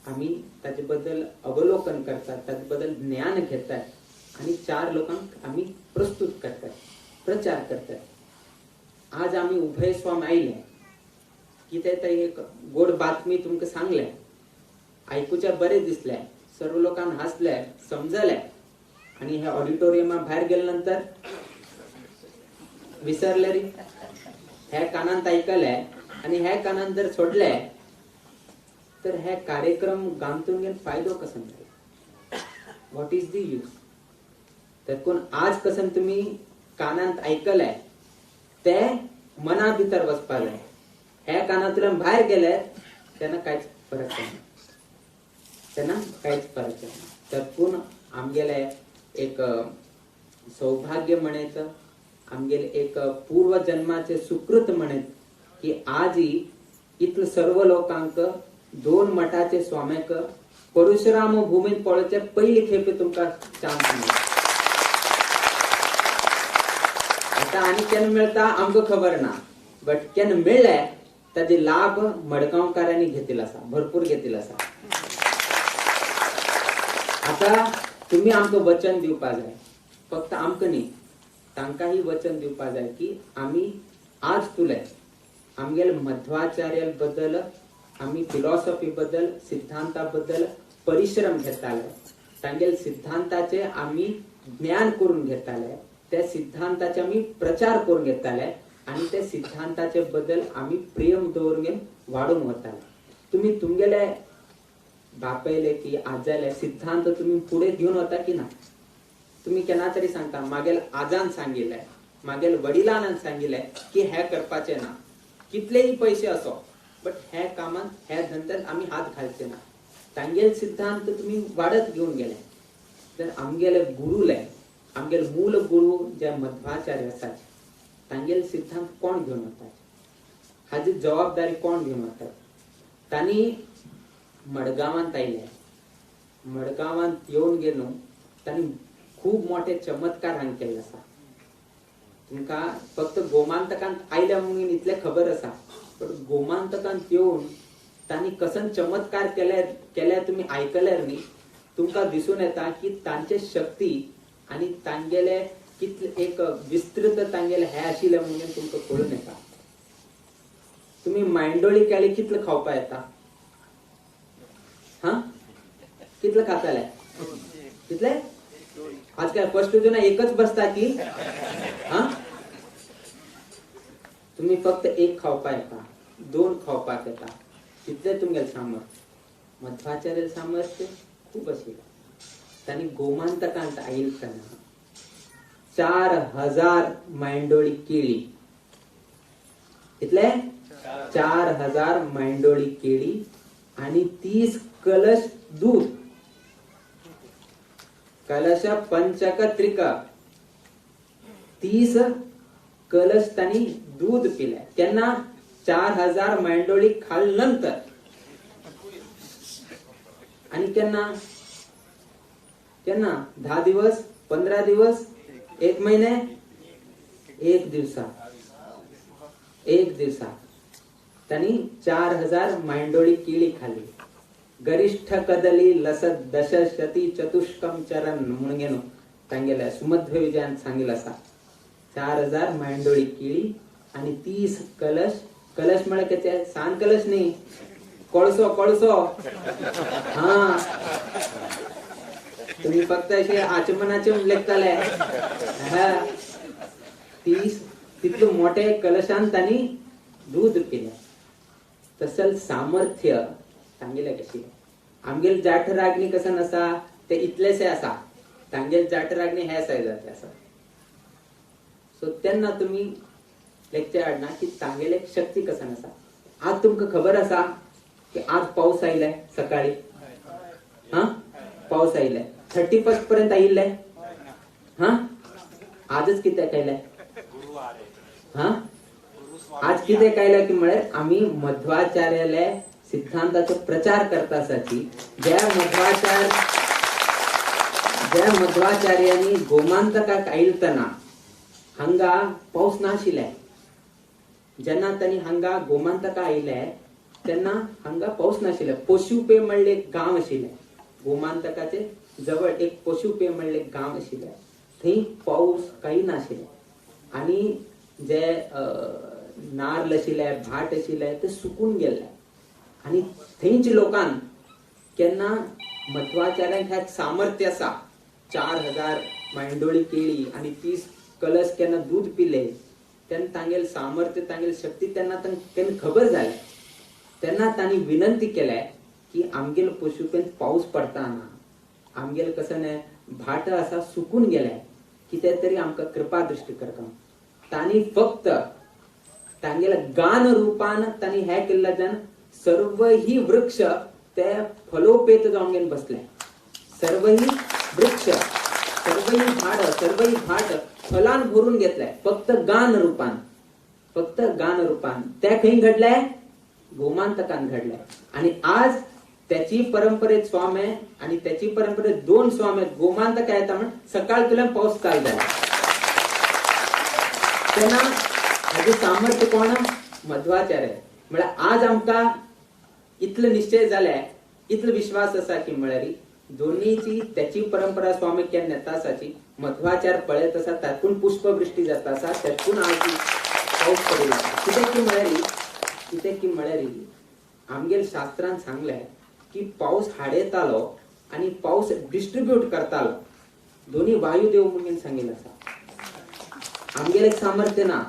आमी ताचे बद्दल अवलोकन करतात, ताचे बद्दल ज्ञान घेतात आनी चार लोकांक आमी प्रस्तुत करतात, प्रचार करतात. आज आमी उभय स्वामी आयले कितें तरी एक गोड बातमी तुमकां सांगले, आयकुच्या बरें दिसलें, सर्व लोकांक हांसले, समजले आनी हे ऑडिटोरियमा भायर गेले नंतर विसरले रे. हे कानांत आयकले आनी हे कानांत जर सोडले तर हे कार्यक्रम गांतून घेवन फायदो कसो जालो? What is the use? तर कोण आज कसन तुमी कानांत आयकले ते मना भितर वचपा जाय. हे कानांतल्यान भायर गेले तेन्ना कांयच फरक जायना, तेन्ना कांयच फरक जायना. तर पूण आमगेले एक सौभाग्य म्हणेत, आमगेले एक पूर्व जन्माचे सुकृत म्हणेत की आजही इतले सर्व लोकांक दोन मठाचे स्वाम्याक परशुराम भूमीत पळोवचे पयली खेपे तुमकां चान्स मेळटा. आतां आनी केन्ना मेळटा आमकां खबर ना, बट केन्ना मेळ्ळे ताजे लाभ मडगांवकारांनी घेतिल्लो आसा, भरपूर घेतिल्लो आसा. आतां तुमी आमकां वचन दिवपा जाय, फक्त आमकां न्ही तांकांय वचन दिवपा जाय की आमी आज तुले आमगेले मध्वाचार्य बद्दल, आमी फिलॉसॉफी बद्दल, सिद्धांता बद्दल परिश्रम घेताले, तांगेले सिद्धांताचे आमी ज्ञान करून घेताले, त्या सिद्धांताचे आमी प्रचार करून घेताले आनी त्या सिद्धांताचे बद्दल आमी प्रेम दवरून घेवन वाडून वताले. तुमी तुमगेले बापयले की आजाले सिद्धांत तुमी फुडें घेवन वता की ना? तुमी केन्ना तरी सांगता मागेल आजान सांगिल्लें, मागेल वडिलान सांगिल्लें की हें करपाचें ना, कितलेय पयशे असो बट हे कामांत हे धंद्यात आमी हात घालचे ना. तांगेल सिद्धांत तुमी वाडत घेवन गेले. तर आमगेले गुरुले, आमगेले मूल गुरु जे मध्वाचार्य आसात तांगेल सिद्धांत कोण घेवन वतात, हाजी जबाबदारी कोण घेवन वतात? तांणी मडगांवांत आयले, मडगांवांत येवन गेलो तांणी खूब मोठे चमत्कार हांगा केल्ले आसा. तुमकां फक्त गोमांतकांत आयल्या म्हणून इतलें खबर आसा, पण गोमांतकांत येवन तांणी कसन चमत्कार केले केले तुमी आयकल्यार न्ही तुमकां दिसून येता की तांचे शक्ती आनी तांगेले कितले एक विस्तृत तांगेले हे आशिल्ले म्हणून तुमकां कळून येता. तुमी मांडोळी केळी कितले खावपा येता? हा, कितले खाताले? कितले? आज काय फर्स्ट ना एकच बसता की? हा, तुम्ही फक्त एक खावपा येता, दोन खावपाक येता, तितले तुमगेले सामर्थ्य. मध्वाचार्य सामर्थ्य खूब आशिल्लें. तांणी गोमांतकांत आयिल्तना 4000 मांडोळी केळी, कितले? 4000 मांडोळी केळी आणि 30 कलश दूध, कलश पंचक त्रिक, 30 कलश तांणी दूध पिले. केन्ना? 4000 मांडोळी खाल नंतर. आणि केन्ना? केन्ना? 10 दिवस, 15 दिवस, 1 महिने, 1 दिवसा, 1 दिवसा तांणी 4000 मांडोळी केळी खाली. गरिष्ठ कदली लसत दश शती चतुष्कम चरण म्हणून गेलो तांगेल्या सुमध्व विजयान सांगिल्लें आसा. 4000 मांडोळी केळी आणि 30 कलश. कलश म्हळ्यार कितें? सान कलश न्ही, कोळसो, कोळसो. हा, तुम्ही फक्त अशे आचमनाचे लेखताले. 30 तितले मोठे कलशान तांणी दूध पिलें. तसल सामर्थ्य तांगेले कशी. आमगेल जाठराग्नी कसन आसा ते इतलेशे आसा, तांगेल जाठराग्नी हे सायजाचे आसा. सो तेन्ना तुमी लेक्चर हाडना की तांगेले शक्ती कसन आसा. आज तुमकां खबर आसा की आज पावस आयले सकाळी, हा पावस आयले 31 पर्यंत आयिल्ले, हा आजच कित्याक आयले? हा आज कित्याक आयले की म्हळ्यार आमी मध्वाचार्याले सिद्धांताचो प्रचार करता आसाची. ज्या मध्वाचार्यांनी गोमांतकाक आयिल्तना हांगा पावस नाशिल्ले, जेन्ना तांणी हांगा गोमांतका आयिल्ले तेन्ना हांगा पावस नाशिल्ले. पशुपे म्हणले एक गांव आशिल्ले, गोमांतकाचे जवळ एक पशुपे म्हणले गांव आशिल्ले, थंय पावस काही नाशिल्ले आनी जे नार्ल आशिल्ले, भाट आशिल्ले ते सुकून गेल्ले. आनी थंयच लोकान केन्ना मध्वाचार्यांक ह्या सामर्थ्य आसा, 4000 मांडोळी केळी आनी 30 कलश केन्ना दूध पिले तेन्ना तांगेल सामर्थ्य, तांगेल शक्ती तेन्ना तेन्ना खबर जालें. तेन्ना तांणी विनंती केल्या की आमगेल पशुपेन पावस पडता ना, आमगेल कसं न्हय भाट आसा सुकून गेले, कितें तरी आमकां कृपा दृष्टी करता. तांणी फक्त तांगेल्या गान रूपान तांणी हें केल्ल्यान सर्व ही वृक्ष ते फलोपेत जावन घेवन बसले. सर्व ही वृक्ष, सर्व ही झाड, सर्व ही भाट फलान भरून घेतले, फक्त गान रूपान, फक्त गान रूपान. ते खंय घडले? गोमांतकान घडले. आणि आज त्याची परंपरेत स्वामी आणि त्याची परंपरेत 2 स्वामी गोमांतक येता म्हण सकाळ तुला पावस चालू झाला. तेन्ना हाजें सामर्थ्य कोण? मध्वाचार्य. म्हळ्यार आज आमकां इतले निश्चय जाले, इतलो विश्वास आसा की म्हळ्यार दोनीची त्याची परंपरा स्वामी केन्ना येता आसाची. मध्वाचार पळयत आसा तातूंत पुष्पवृष्टी जाता आसा, तातूंत आज पावस पडिल्लो आसा. कित्याक की म्हळ्यार, कित्याक की म्हळ्यार आमगेल शास्त्रान सांगलें की पावस हाडयतालो आनी पावस डिस्ट्रिब्यूट करतालो, दोनी वायुदेव म्हणून सांगिल्लें आसा. आमगेलें एक सामर्थ्य ना,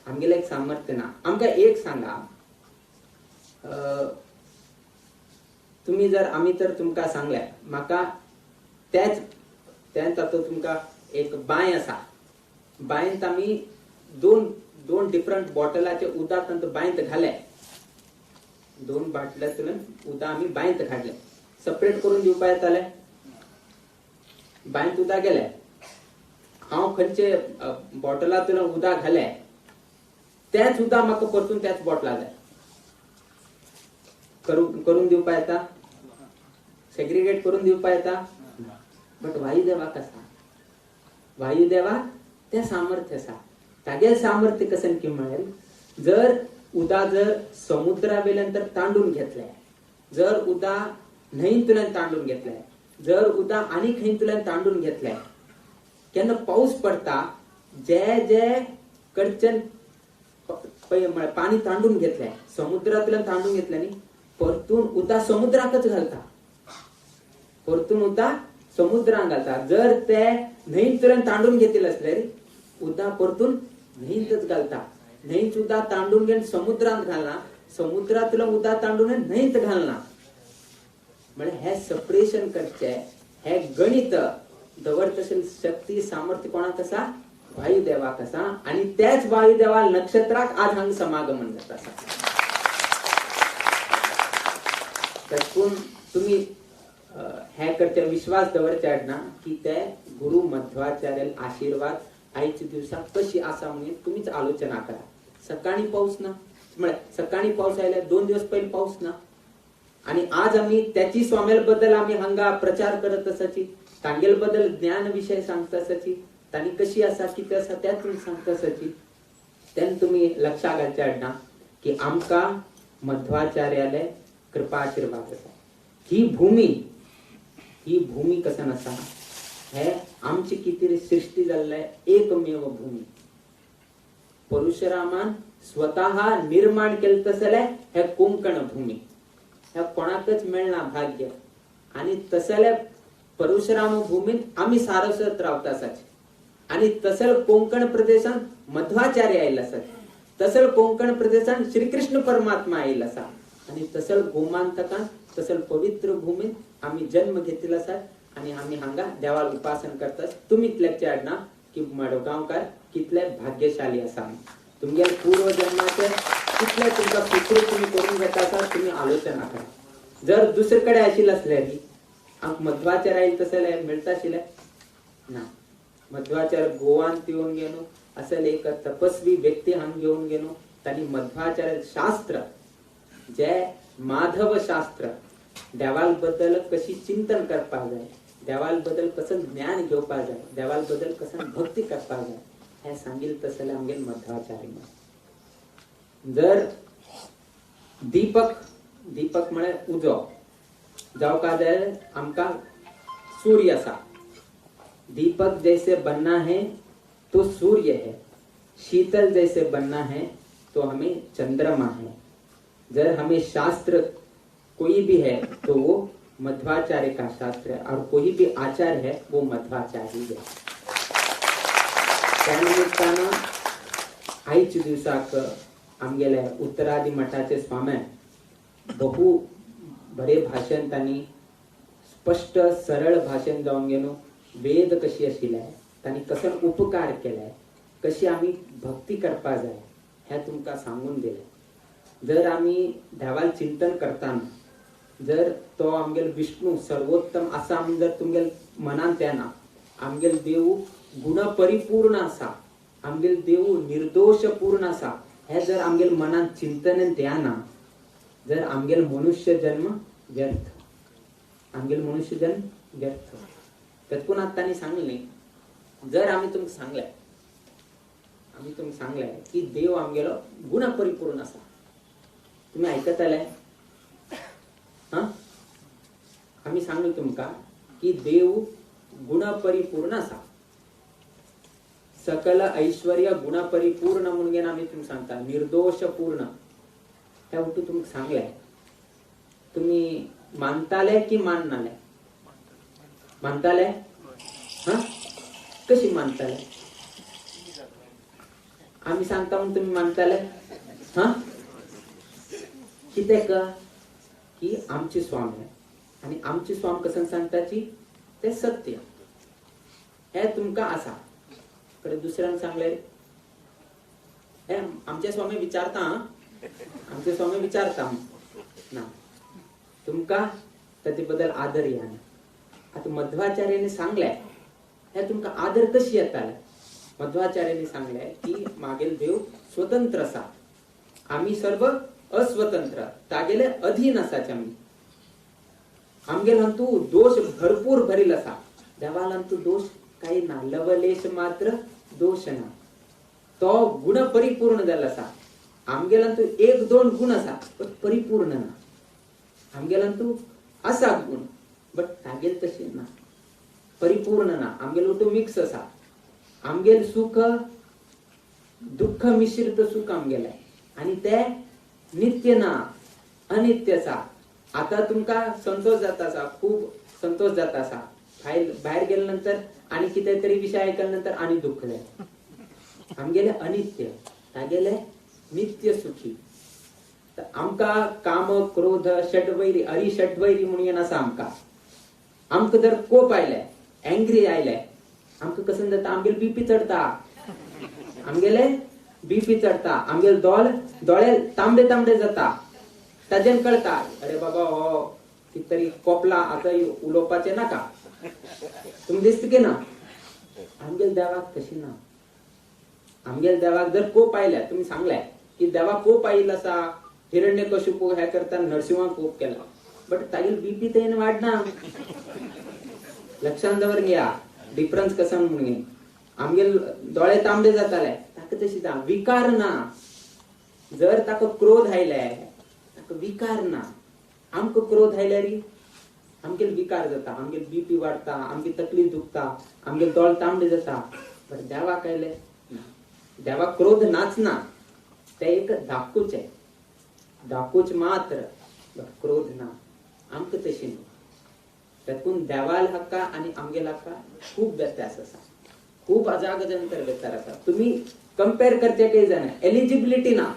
आमगेलें एक सामर्थ्य ना. आमकां एक सांगा, तुमी जर आमी तर तुमकां सांगलें म्हाका त्याच तें तातूंत तुमकां एक बांय आसा, बांयंत आमी दोन दोन डिफरंट बॉटलाचे उदक तांतूत बांयंत घाले, दोन बाटल्यांतल्यान उदक आमी बांयंत घातले, सेपरेट करून दिवपा येताले. बांयंत उदक गेले, हांव खंयचे बॉटलांतल्यान उदक घाले तेच उदक म्हाका परतून त्याच बॉटला जाय. करून दिवपा येता? सेग्रिगेट करून दिवपा येता? बट वायुदेवाक आसा, वायुदेवाक तें सामर्थ्य आसा. तागेलें सामर्थ्य कशें की म्हळ्यार जर उदक जर समुद्रा वयल्यान तर तांडून घेतलें, जर उदक न्हंयतल्यान तांडून घेतलें, जर उदक आनी खंयतल्यान तांडून घेतलें, केन्ना पावस पडटा जे जे कडच्यान पाणी तांडून घेतलें, समुद्रांतल्यान तांडून घेतलें न्ही, परतून उदक समुद्राकच घालता, परतून उदक समुद्रान घालता. जर ते न्हंयतल्यान तांडून घेतिल्लें आसल्यार उदक परतून न्हंयतच घालता. न्हंयच उदक तांडून घेवन समुद्रांत घालना, समुद्रांतल्यान उदक तांडून न्हंयत घालना. म्हळ्यार हे सेपरेशन करचें हे गणित दवरतशें शक्ती सामर्थ्य कोणाक आसा? वायुदेवाक आसा. आनी त्याच वायुदेवा नक्षत्राक आज हांगा समागमन जाता आसा. तातूंत तुमी हे करचे विश्वास दवरचे ना की ते गुरु मध्वाचार्य आशीर्वाद आयच्या दिवसाक कशी आसा म्हणून तुमीच आलोचना करा. सकाळी पावस ना म्हळ्यार सकाळी पावस आयल्यार 2 दिवस पयलीं पावस ना, आनी आज आमी त्याची स्वाम्याल बद्दल आमी हांगा प्रचार करत आसाची, तांगेल बद्दल ज्ञान विशय सांगता आसाची, तांणी कशी आसा कितें आसा तें तुमी सांगता आसाची. तेन्ना तुमी लक्षां घालचे हाडना की आमकां मध्वाचार्याले कृपा आशीर्वाद आसा. ही भूमी, ही भूमी कसन आसा हे आमची कितें सृष्टी जाल्ले एकमेव भूमी. परशुरामान स्वतः निर्माण केलें तसलें हे कोंकण भूमी, हे कोणाकच मेळना भाग्य. आनी तसले परशुराम भूमीत आमी सारस्वत रावता आसाचे, आनी तसल कोंकण प्रदेशांत मध्वाचार्य आयिल्ले आसात, तसल कोंकण प्रदेशांत श्रीकृष्ण परमात्मा आयिल्लो आसा, आनी तसल गोमांतकांत तसल पवित्र भूमीत आमी जन्म घेतिल्लो आसात आनी आमी हांगा देवाक उपासन करतात. तुमी इतल्याचे हाडना की मडगांवकार कितले भाग्यशाली आसा. तुमगेले पूर्वजन्माचे कितले तुमकां सुकृत तुमी करून घेता आसा तुमी आलोचना करा. जर दुसरे कडेन आशिल्लें आसल्यार आमकां मध्वाचार्य आयले तसले मेळटा आशिल्लें ना. मध्वाचार्य गोवान येवन गेलो असल एक तपस्वी व्यक्ती हांगा घेवन गेलो, तांणी मध्वाचार्य शास्त्र जे माधव शास्त्र देवाल बद्दल कशी चिंतन करपाक जाय, देवाल बद्दल कसं ज्ञान घेवपाक जाय, देवाल बद्दल कसं भक्ती करपाक जाय हें सांगिल्लें तसलें आमगेले मध्वाचार्य. जर दीपक, दीपक म्हळ्यार उजो जावका जाय आमकां सूर्य आसा. दीपक जैसे बनना है तो सूर्य है, शीतल जैसे बनना है तो हमें चंद्रमा है. जर हमें शास्त्र कोई भी है तो वो मध्वाचार्य का शास्त्र है, और कोई भी आचार्य है वो मध्वाचार्य है. त्या निमित्तानं आयच्या दिवसाक आमगेले उत्तरादी मठाचे स्वामी बहु बरे भाशेन तांणी स्पश्ट सरळ भाशेन जावन गेलो वेद कशी आशिल्ले, तांणी कसो उपकार केले, कशी आमी भक्ती करपा जाय हें तुमकां सांगून दिलें. जर आमी देवाल चिंतन करताना जर तो आमगेलो विष्णू सर्वोत्तम आसा आमी जर तुमगेले मनांत येना, आमगेलो देव गुण परिपूर्ण आसा, आमगेलो देव निर्दोश पूर्ण आसा हें जर आमगेले मनांत चिंतन येना, जर आमगेलो मनुष्य जन्म व्यर्थ, आमगेलो मनुष्य जन्म व्यर्थ. तेतून आतां तांणी सांगलें, जर आमी तुमकां सांगलें, आमी तुमकां सांगलें की देव आमगेलो गुण परिपूर्ण आसा, तुमी आयकतले? हां, आमी सांगले तुमकां की देव गुण परिपूर्ण आसा, सकल ऐश्वर्य गुण परिपूर्ण म्हणून घेवन आमी तुमकां सांगता, निर्दोश पूर्ण हें उठून तुमकां सांगलें. तुमी मानताले की माननाले? मानताले? हां, कशी मानताले? आमी सांगता म्हणून तुमी मानताले? हां, कित्याक की आमची स्वाम आहे आणि आमची स्वाम कसं सांगताची ते सत्य. हे तुमकां आसा. कडे दुसऱ्यान सांगले हे आमचे स्वामी विचारता, आमचे स्वामी विचारता ना, तुमकां ताचे बद्दल आदर येना. आतां मध्वाचार्याने सांगले हे तुमकां आदर कशी येताले? मध्वाचार्याने सांगले की मागेल देव स्वतंत्र आसा, आमी सर्व अस्वतंत्र, तागेले अधीन आसाचे आमी. आमगेल हंतू दोष भरपूर भरील आसा, देवाल हंतू दोष काही ना, लवलेश मात्र दोष ना, तो गुण परिपूर्ण जाल्लो आसा. आमगेल हंतू एक दोन गुण आसा पण परिपूर्ण ना, आमगेल हंतू आसा गुण बट तागेल तशी ना, परिपूर्ण ना. आमगेल उठू मिक्स आसा, आमगेल सुख दुःख मिश्रित सुख आमगेले आनी ते नित्य ना, अनित्य आसा. आता तुमकां संतोष जाता आसा, खूब संतोष जाता आसा, भायर गेल्या नंतर आनी कितें तरी विशय आयकल्या नंतर आनी दुःख जाता. आमगेले अनित्य, तागेले नित्य सुखी. आमकां काम क्रोध षडवैरी अरी षडवैरी म्हणून आसा आमकां. आमकां जर कोप आयले, एंग्री आयले, आमकां कसं जाता, आमगेले बीपी चडता, आमगेले बीपी चडता, आमगेले दोळे तांबडे तांबडे जाता. ताजेन कळता अरे बाबा हो कितें तरी कोपला, आतां उलोवपाचें नाका. तुमकां दिसता की ना? आमगेले देवाक तशी ना. आमगेले देवाक जर कोप आयले, तुमी सांगले की देवाक कोप आयिल्लो आसा, हिरण्यकशिपू हे करता नरसिंहाक कोप केला, बट तागेली बीपी तेन वाडना. लक्षांत दवर घया डिफरन्स कसो म्हणून. आमगेले दोळे तांबडे जाताले, ताका तशी ना, विकार ना. जर ताका क्रोध आयले ताका विकार ना. आमकां क्रोध आयल्यार आमगेले विकार जाता, आमगेले बीपी वाडटा, आमची तकली दुखता, आमगेले दोळे तांबडे जाता. बट देवाक आयले ना, देवाक क्रोध नाच ना, ते एक धाकूच आहे, धाकूच मात्र, बट क्रोध ना. आमकां तशी न्हू. तातूंत देवाल हक्का आनी आमगेल हक्का खूब व्यत्यास आसा, खूब अजागजंतर व्यत्यास आसा. तुमी कंपेर करचे काही जायना, एलिजिबिलिटी ना,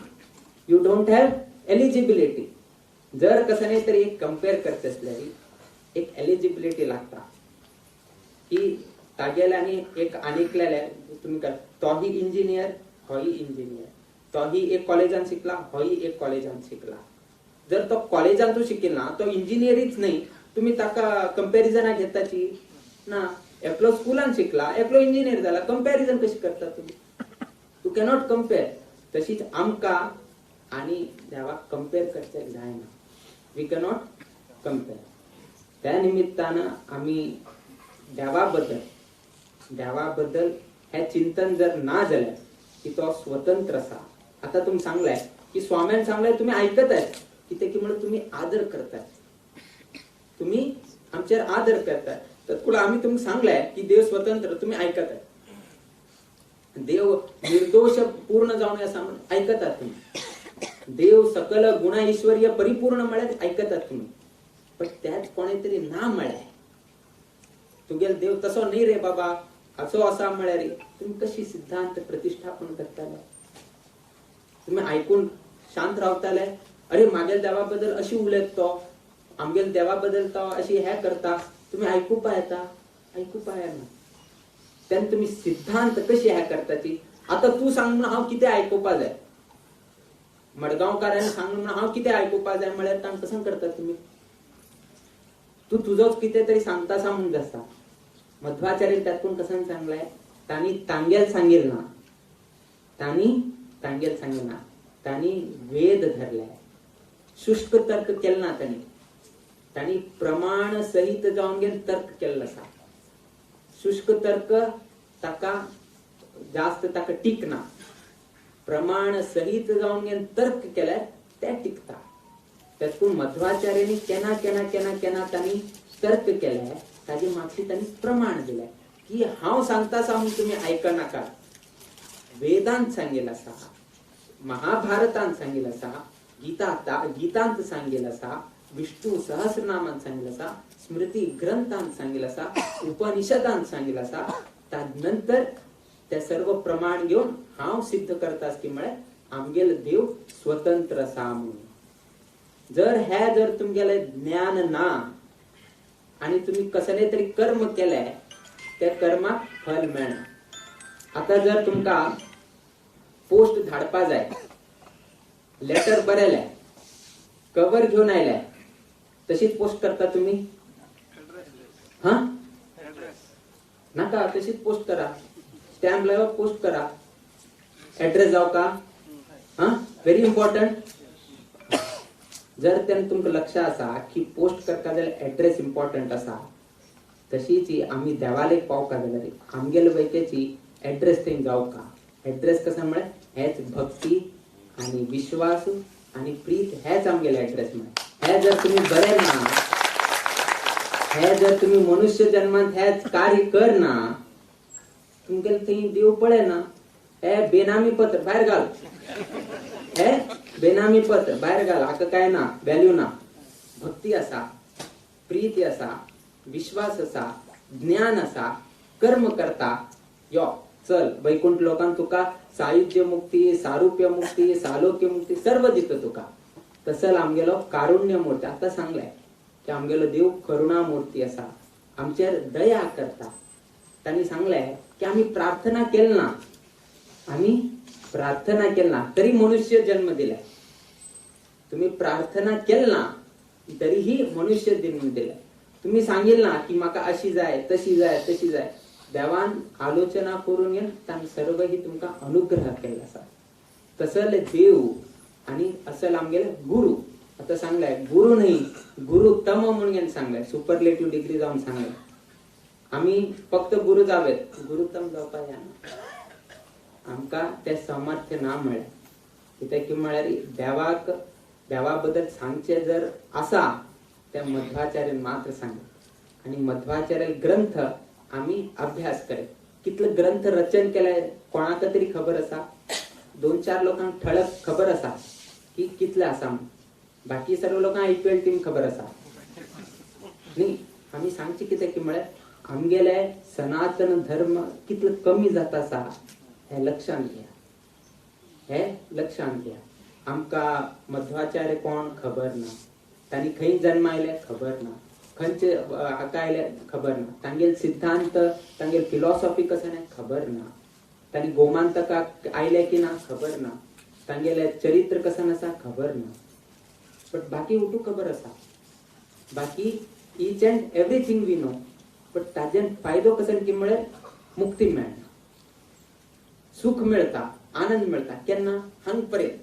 you don't have eligibility. जर कसं नाही तरी एक कंपेर करचे असल्यार एक एलिजिबिलिटी लागता की तागेले आनी एक आनीकल्याले तुमी तोही इंजिनियर, होय इंजिनियर, तोही एक कॉलेजान शिकला, होय एक कॉलेजान शिकला. जर तो कॉलेजान तूं शिकिल ना, तो इंजिनियरीच न्ही, तुमी ताका कंपेरिजनाक घेताची ना. एकलो स्कुलान शिकला, एकलो इंजिनियर जाला, कंपेरिजन कशी करता तुमी? You cannot compare. तशीच आमकां आनी देवाक कंपेर करचें जायना, we cannot compare. त्या निमित्तान आमी देवा बद्दल, देवा बद्दल हें चिंतन जर ना जाल्यार की तो स्वतंत्र आसा. आतां तुमी सांगलें की स्वाम्यान सांगलें, तुमी आयकताय कितें की म्हणून तुमी आदर करताय, तुमी आमचेर आदर करताय. तर आमी तुमकां सांगलें की देव स्वतंत्र, तुमी आयकताय. देव निर्दोष पूर्ण जावन आसा म्हणून आयकतात तुमी. देव सकल गुण ऐश्वर्य परिपूर्ण म्हळ्यार आयकतात तुमी. पण त्याच कोणे तरी ना म्हळ्यार तुगेल देव तसो न्ही रे बाबा, असो आसा म्हळ्यार तुमी कशी सिद्धांत प्रतिष्ठापन करताले? तुमी आयकून शांत रावताले? अरे मागेल देवा बद्दल अशी उलयत तो, आमगेल देवा बद्दल तो अशी हे करता, तुमी आयकुपा येता? आयकुपा येना. तेन्ना तुमी सिद्धांत कशी हे करताची? आतां तूं सांग म्हणून हांव कितें आयकुपा जाय, मडगांवकारांनी सांग म्हणून हांव कितें आयकुपा जाय म्हळ्यार तांकां कसं करता तुमी? तूं तुजोच कितें तरी सांगता आसा म्हणून आसता. मध्वाचार्य तातूंत कसं सांगलें, तांणी तांगेल सांगेल ना, तांणी तांगेल सांगेल ना, तांणी वेद धरले, शुष्क तर्क केले ना तांणी, तांणी प्रमाण सहित जावन घेवन तर्क केल्लो आसा. शुष्क तर्क ताका जास्त ताका टिकना, प्रमाण सहित जावन घेवन तर्क केल्यार ते टिकता. तातूंत मध्वाचार्यांनी केन्ना केन्ना केन्ना केन्ना तांणी तर्क केले, ताजे मागशी तांणी प्रमाण दिलें की हांव सांगता आसा म्हणून तुमी आयकनाका. वेदांत सांगेल आसा, महाभारतांत सांगेल आसा, गीतांत सांगेल आसा, विष्णू सहस्रनामांत सांगेल आसा, स्मृती ग्रंथांत सांगेल आसा, उपनिषदांत सांगेल आसा. नंतर ते सर्व प्रमाण घेवन हांव सिद्ध करता की म्हळ्यार आमगेल देव स्वतंत्र आसा म्हणून. जर हे जर तुमगेले ज्ञान ना आणि तुम्ही कसले तरी कर्म केले, त्या कर्माक फल मेळना. आतां जर तुमकां पोस्ट धाडपा जाय, लेटर बरयलें, कवर घेवन आयलें, तशीच पोस्ट करता तुमी? हा नाका, तशीच पोस्ट करा, स्टॅम्प लावा, पोस्ट करा, एड्रेस जावं का? हा, व्हेरी इम्पॉर्टंट. जर तेन्ना तुमकां लक्ष आसा की पोस्ट करता जाल्यार एड्रेस इम्पॉर्टंट आसा, तशीच आमी देवालेक पावका जाल्यार आमगेले वैकेची एड्रेस थंय जावका. एड्रेस कसो म्हळ्यार हेच भक्ती आनी विश्वास आनी प्रीत, हेच आमगेले एड्रेस म्हळ्यार. हे जर तुमी बरें ना, हे जर तुमी मनुष्य जन्मांत हेच कार्य करना, तुमगेले थंय देव पळयना. हे बेनामी पत्र भायर घाल, हे बेनामी पत्र भायर घाल, हाका काय ना, व्हॅल्यू ना. भक्ती आसा, प्रीती आसा, विश्वास आसा, ज्ञान आसा, कर्म करता, यो चल वैकुंठ लोकांत तुका सायुज्य मुक्ती, सारुप्य मुक्ती, सालोक्य मुक्ती सर्व दिता तुका. तसो आमगेलो कारुण्य मूर्ती. आतां सांगलें की आमगेलो देव करुणा मूर्ती आसा, आमचेर दया करता. तांणी सांगलें की आमी प्रार्थना केली ना, आमी प्रार्थना केली ना तरी मनुष्य जन्म दिलाय. तुम्ही प्रार्थना केली ना तरीही मनुष्य जन्म दिलाय. तुम्ही सांगितलं ना की म्हाका अशी जाय, तशी जाय, तशी जाय, देवान आलोचना करून येवन तांणी सर्वही तुमकां अनुग्रह केल्लो आसा. तसले देव आनी असल आमगेले गुरु. आतां सांगलें गुरु न्ही, गुरु तम म्हणून सांगलें, सुपरलेटिव्ह डिग्री जावन सांगलें. आमी फक्त गुरु जावेत, गुरुतम जावपाक जायना, आमकां तें सामर्थ्य ना म्हळ्यार. कित्याक की म्हळ्यार देवाक, देवा बद्दल सांगचें जर आसा तें मध्वाचार्यान मात्र सांगलें. आनी मध्वाचार्य ग्रंथ आमी अभ्यास करे. कितले ग्रंथ रचन केले कोणाक तरी खबर आसा? दोन चार लोकांक ठळक खबर आसा की कितले आसा, बाकी सर्व लोकांक IPL team खबर आसा न्ही. आमी सांगचें कितें की म्हळ्यार आमगेले सनातन धर्म कितलो कमी जाता आसा हें लक्षांत घेया, हें लक्षांत घेया. आमकां मध्वाचार्य कोण खबर ना, तांणी खंय जन्म आयले खबर ना, खंयचे हाका आयले खबर ना, तांगेले सिद्धांत, तांगेले फिलॉसॉफी कसं खबर ना, तांणी गोमांतकाक आयले की ना खबर ना, तांगेले चरित्र कसं आसा खबर ना. बट बाकी उठू खबर आसा, बाकी each and everything we know. But ताज्यान फायदो कसो की म्हळ्यार मुक्ती मेळना, सुख मेळटा, आनंद मेळटा. केन्ना? हांग पर्यंत.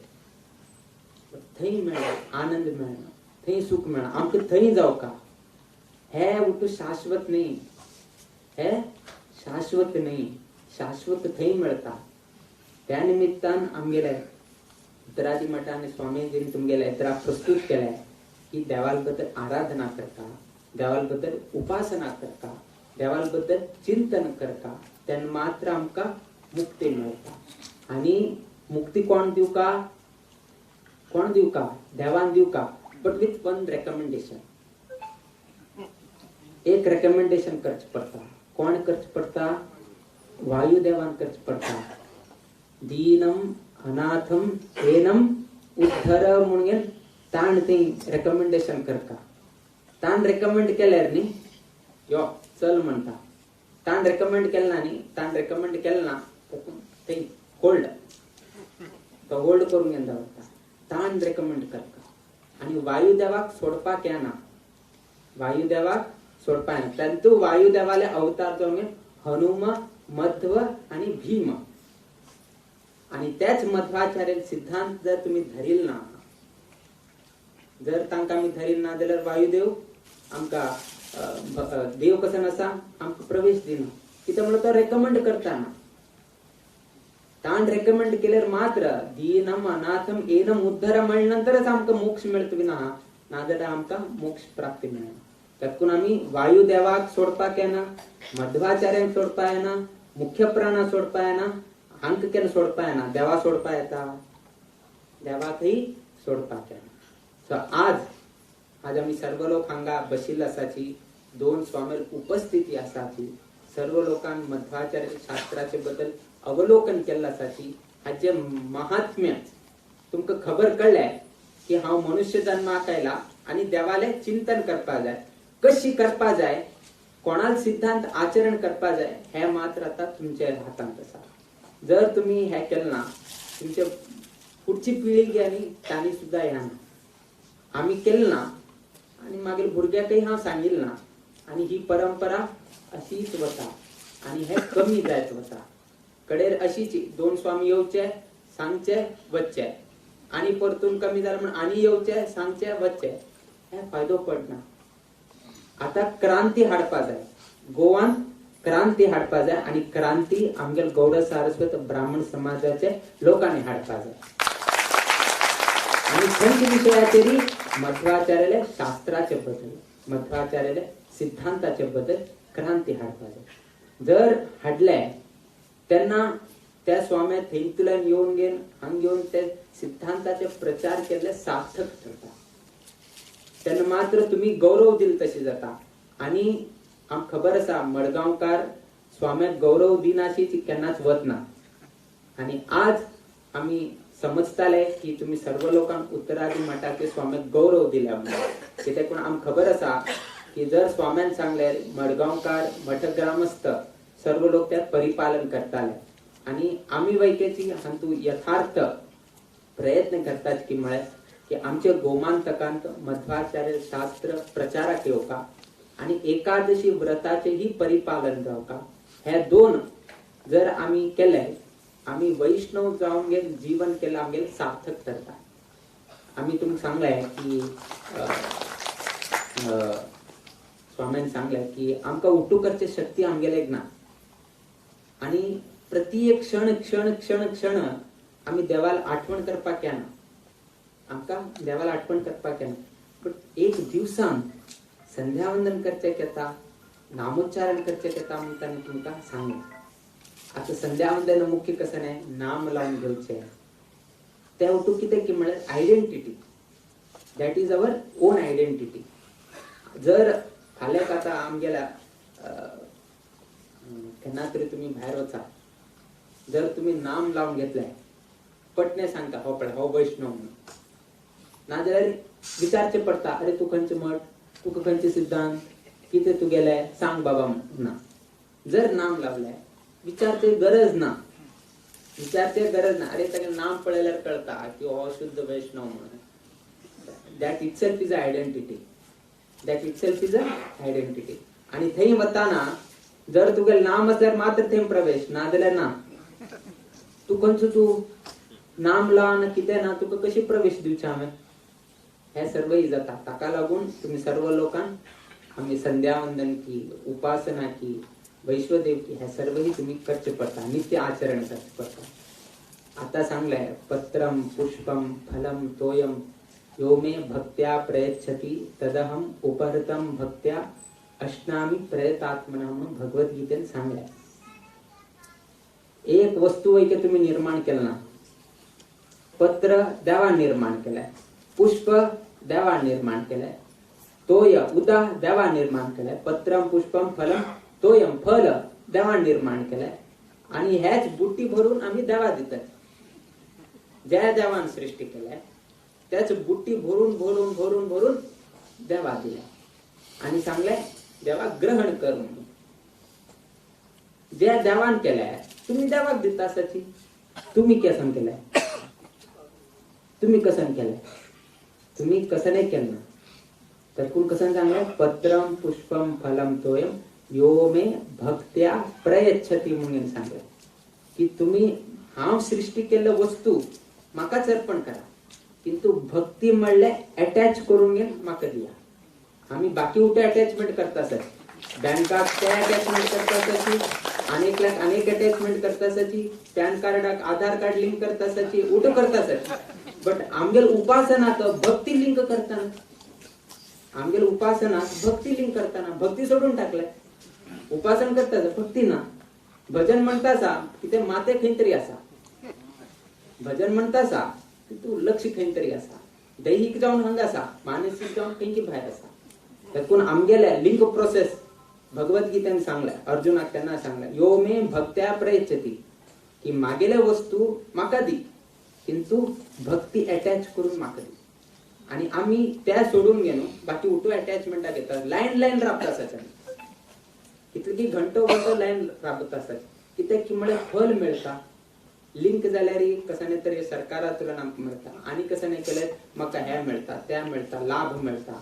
थंय मेळना आनंद, मेळना थंय सुख मेळना. आमकां थंय जावका. हे उठू शाश्वत न्ही, हे शाश्वत न्ही, शाश्वत थंय मेळटा. त्या निमित्तान आमगेले उत्तरादी मठान आनी स्वामीजीन तुमगेले येत्रा प्रस्तुत केले की देवाल बद्दल आराधना करता, देवाल बद्दल उपासना करता, देवाल बद्दल चिंतन करता, तेन्ना मात्र आमकां मुक्ती मेळटा. आनी मुक्ती कोण दिवका? कोण दिवका? देवान दिवका, बट विथ वन रेकमेंडेशन. एक रेकमेंडेशन करचें पडटा. कोण करचें पडटा? वायुदेवान करचें पडटा. दीनम अनाथम एनम उद्धर म्हणून ताण थंय रेकमेंडेशन करता. ताण रेकमेंड केल्यार न्ही यो चल म्हणटा. ताण रेकमेंड केलें ना न्ही, ताण रेकमेंड केलें ना थंय होल्ड, तो होल्ड करून घेवन दवरता. ताण रेकमेंड करता आनी वायुदेवाक सोडपाक येना, वायुदेवाक सोडपाक येना. तातूंत वायुदेवाले अवतार जो हनुम, मध्व आनी भीम. आनी त्याच मध्वाचार्य सिद्धांत जर तुमी धरील ना, जर तांकां आमी धरील ना जाल्यार वायुदेव आमकां देव कसो आसा आमकां प्रवेश दिना. कित्याक म्हणल्यार तो रेकमेंड करता ना. ताण रेकमेंड केल्यार मात्र दीनम अनाथम एनम उद्धर म्हणल्या नंतरच आमकां मोक्ष मेळटलो ना, नाजाल्यार आमकां मोक्ष प्राप्ती मेळना. तातूंत आमी वायुदेवाक सोडपाक येना, मध्वाचार्यांक सोडपाक येना, मुख्य प्राणा सोडपाक येना, हांकां केन्ना सोडपाक येना. देवा सोडपाक येता, देवाकय सोडपाक येना. सो आज आज आमी सर्व लोक हांगा बशिल्ले आसाची, दोन स्वामी उपस्थिती आसाची, सर्व लोकांक मध्वाचार्य शास्त्राचे बद्दल अवलोकन केल्लें आसाची. हाचे महात्म्य तुमकां खबर कळ्ळें की हांव मनुष्य जन्माक आयला आनी देवालें चिंतन करपाक जाय. कशी करपाक जाय कोणाल सिद्धांत आचरण करपा जाय हे मात्र आता तुमच्या हातांत आसा. जर तुमी हे केलें ना तुमचे पुढची पिळगी आनी तांणी सुद्दां ह्या ना आमी केलें ना आनी मागीर भुरग्यांकय हांव सांगिल्लें ना आनी ही परंपरा अशीच वता आनी हे कमी जायत वता. कडेर अशीच दोन स्वामी येवचे सांगचे वच्चे आनी परतून कमी जालें म्हण आनी येवचे सांगचे वच्चे, हे फायदो पडना. आतां क्रांती हाडपा जाय, गोवान क्रांती हाडपा जाय आनी क्रांती आमगेल गौड सारस्वत ब्राह्मण समाजाचे लोकांनी हाडपा जाय. आनी खंयच्या विशयाचेर मध्वाचार्याले शास्त्राचे बदल, मध्वाचार्याले सिद्धांताचे बदल क्रांती हाडपा जाय. जर हाडले तेन्ना त्या स्वाम्या थंयतल्यान येवन घेवन हांग घेवन ते सिद्धांताचे प्रचार केल्ले सार्थक ठरता. तेन्ना मात्र तुमी गौरव दिल तशें जाता. आनी आमकां खबर आसा मडगांवकार स्वाम्याक गौरव दिनाशी केन्नाच वतना. आनी आज आमी समजताले की तुमी सर्व लोकांक उत्तरादी मठाचे स्वाम्याक गौरव दिल्या म्हणून, कित्याक पूण आमकां खबर आसा की जर स्वाम्यान सांगले मडगांवकार मठग्रामस्थ सर्व लोक त्यात परिपालन करताले. आनी आमी वैकेची हातूंत यथार्थ प्रयत्न करतात की म्हळ्यार की आमच्या गोमांतकांत मध्वाचार्य शास्त्र प्रचाराक येवका आनी एकादशी व्रताचेही परिपालन जावका. हे दोन जर आमी केले आमी वैष्णव जावन गेल जीवन केलं आमगेल सार्थक ठरता. आमी तुमकां सांगलें की स्वाम्यान सांगलें की आमकां उठू करचे शक्ती आमगेले ना आनी प्रति एक क्षण क्षण क्षण क्षण आमी देवाला आठवण करपाक येना, आमकां देवाला आठवण करपाक येना. बट एक दिवसान संध्यावंदन करचें येता, नामोच्चारण करचें येता म्हणून तांणी तुमकां सांगलें. आतां संध्यावंदन मुख्य कसं न्हय नाम लावन घेवचें तें उठू कितें की म्हळ्यार identity, that is our own identity. जर फाल्यां आतां आमगेल्या केन्ना तरी तुमी भायर वचा, जर तुमी नाम लावन घेतलें पटने सांगता हो पळय हो वैष्णव म्हणून, नाजाल्यार विचारचें पडटा अरे तूं खंयचें मठ, तुका खंयचे सिद्धांत, कितें तुगेलें सांग बाबा म्हणून. ना, जर नाम लावलें विचारचे गरज ना, विचारचे गरज ना. अरे ताका नाम पळयल्यार कळटा की हो शुद्ध वैष्णव म्हणून. That itself is a identity, that itself is a identity. आनी थंय वताना जर तुगेलें नाम आसल्यार मात्र थंय प्रवेश, ना जाल्यार ना. तूं खंयचो तूं नाम लावन कितें ना तुका कशी प्रवेश दिवचें हांवें, हे सर्वय जाता. ताका लागून तुमी सर्व लोकांक आमी संध्यावंदन की, उपासना की, वैश्वदेव की, हे सर्वही तुमी करचें पडटा, नित्य आचरण करचें पडटा. आतां सांगलें पत्रम पुष्पम फलम तोयम यो मे भक्त्या प्रयच्छति तदहम उपहृतम भक्त्या अश्नामी प्रयतात्मना म्हणून भगवद्गीतेन सांगलें. एक वस्तू वैके तुमी निर्माण केलं ना, पत्र देवान निर्माण केलें, पुष्प देवान निर्माण केलें, तोय उदा देवान निर्माण केलें, पत्रम पुष्पम फलम तोयम फल देवान निर्माण केलें आनी हेच बुट्टी भरून आमी देवा दितात. ज्या देवान सृष्टी केलें त्याच बुट्टी भरून भरून भरून भरून देवा दिले आनी सांगलें देवा ग्रहण कर म्हणून. ज्या देवान केलें तुमी देवाक दिता आसाची, तुमी केसन केलें, तुमी कसन केलें, तुमी कसं नाही केलं ना. तर कोण कसं सांगलें पत्रम पुष्पम फलम तोयम यो मे भक्त्या प्रयच्छती म्हणून सांगलें की तुमी हांव सृष्टी केल्ले वस्तू म्हाकाच अर्पण करा, किंतु भक्ती म्हणलें अटॅच करून घेवन म्हाका दिया. आमी बाकी उठे अटॅचमेंट करता सर, बँकाक ते अटॅचमेंट करता आसाची, अनेकल्याक अनेक अटॅचमेंट करता आसाची, पॅन कार्डाक आधार कार्ड लिंक करता आसाची, उठो करता आसाची. बट आमगेल उपासनात भक्ती लिंक करताना, आमगेल उपासनात भक्ती लिंक करताना भक्ती सोडून टाकले. उपासन करता भक्ती ना, भजन म्हणता आसा कितें माते खंय तरी आसा, भजन म्हणता आसा तूं लक्ष खंय तरी आसा, दैहीक जावन हांगा आसा, मानसीक जावन खंयची भायर आसा. तातूंत आमगेले लिंक प्रोसेस भगवद्गीतेन सांगलें अर्जुनाक तेन्ना सांगलें यो मे भक्त्या प्रयच्छती की मागेले वस्तू म्हाका दी किंतु भक्ती अटॅच करून म्हाका दी. आनी आमी त्या सोडून घेवन बाकी उठो अटॅचमेंटाक घेता, लायन लायन राबता आसाच्यान. कितले की घंटो घंटो लायन राबत आसात कित्याक की म्हळ्यार फल मेळटा. लिंक जाल्यार कसाने तरी सरकारांतल्यान आमकां मेळटा आनी कसाने केल्यार म्हाका हें मेळटा तें मेळटा लाभ मेळटा.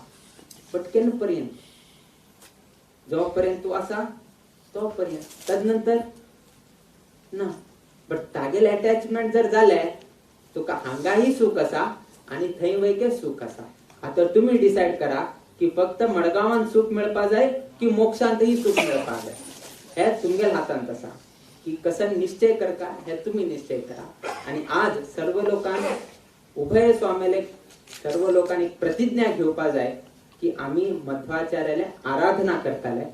बट केन्ना पर्यंत, जो पर्यंत तूं आसा तो पर्यंत, तदनंतर ना. बट तागेले अटॅचमेंट जर जालें तुका हांगाही सुख आसा आनी थंय वयके सुख आसा. आतां तुमी डिसायड करा की फक्त मडगांवान सुख मेळपा जाय की मोक्षांतही सुख मेळपा जाय, हे तुमगेल्या हातांत आसा की कसं निश्चय करता हे तुम्ही निश्चय करा. आणि आज सर्व लोकांनी उभय स्वाम्याले सर्व लोकांनी प्रतिज्ञा घेवपा जाय की आम्ही मध्वाचार्याले आराधना करताले,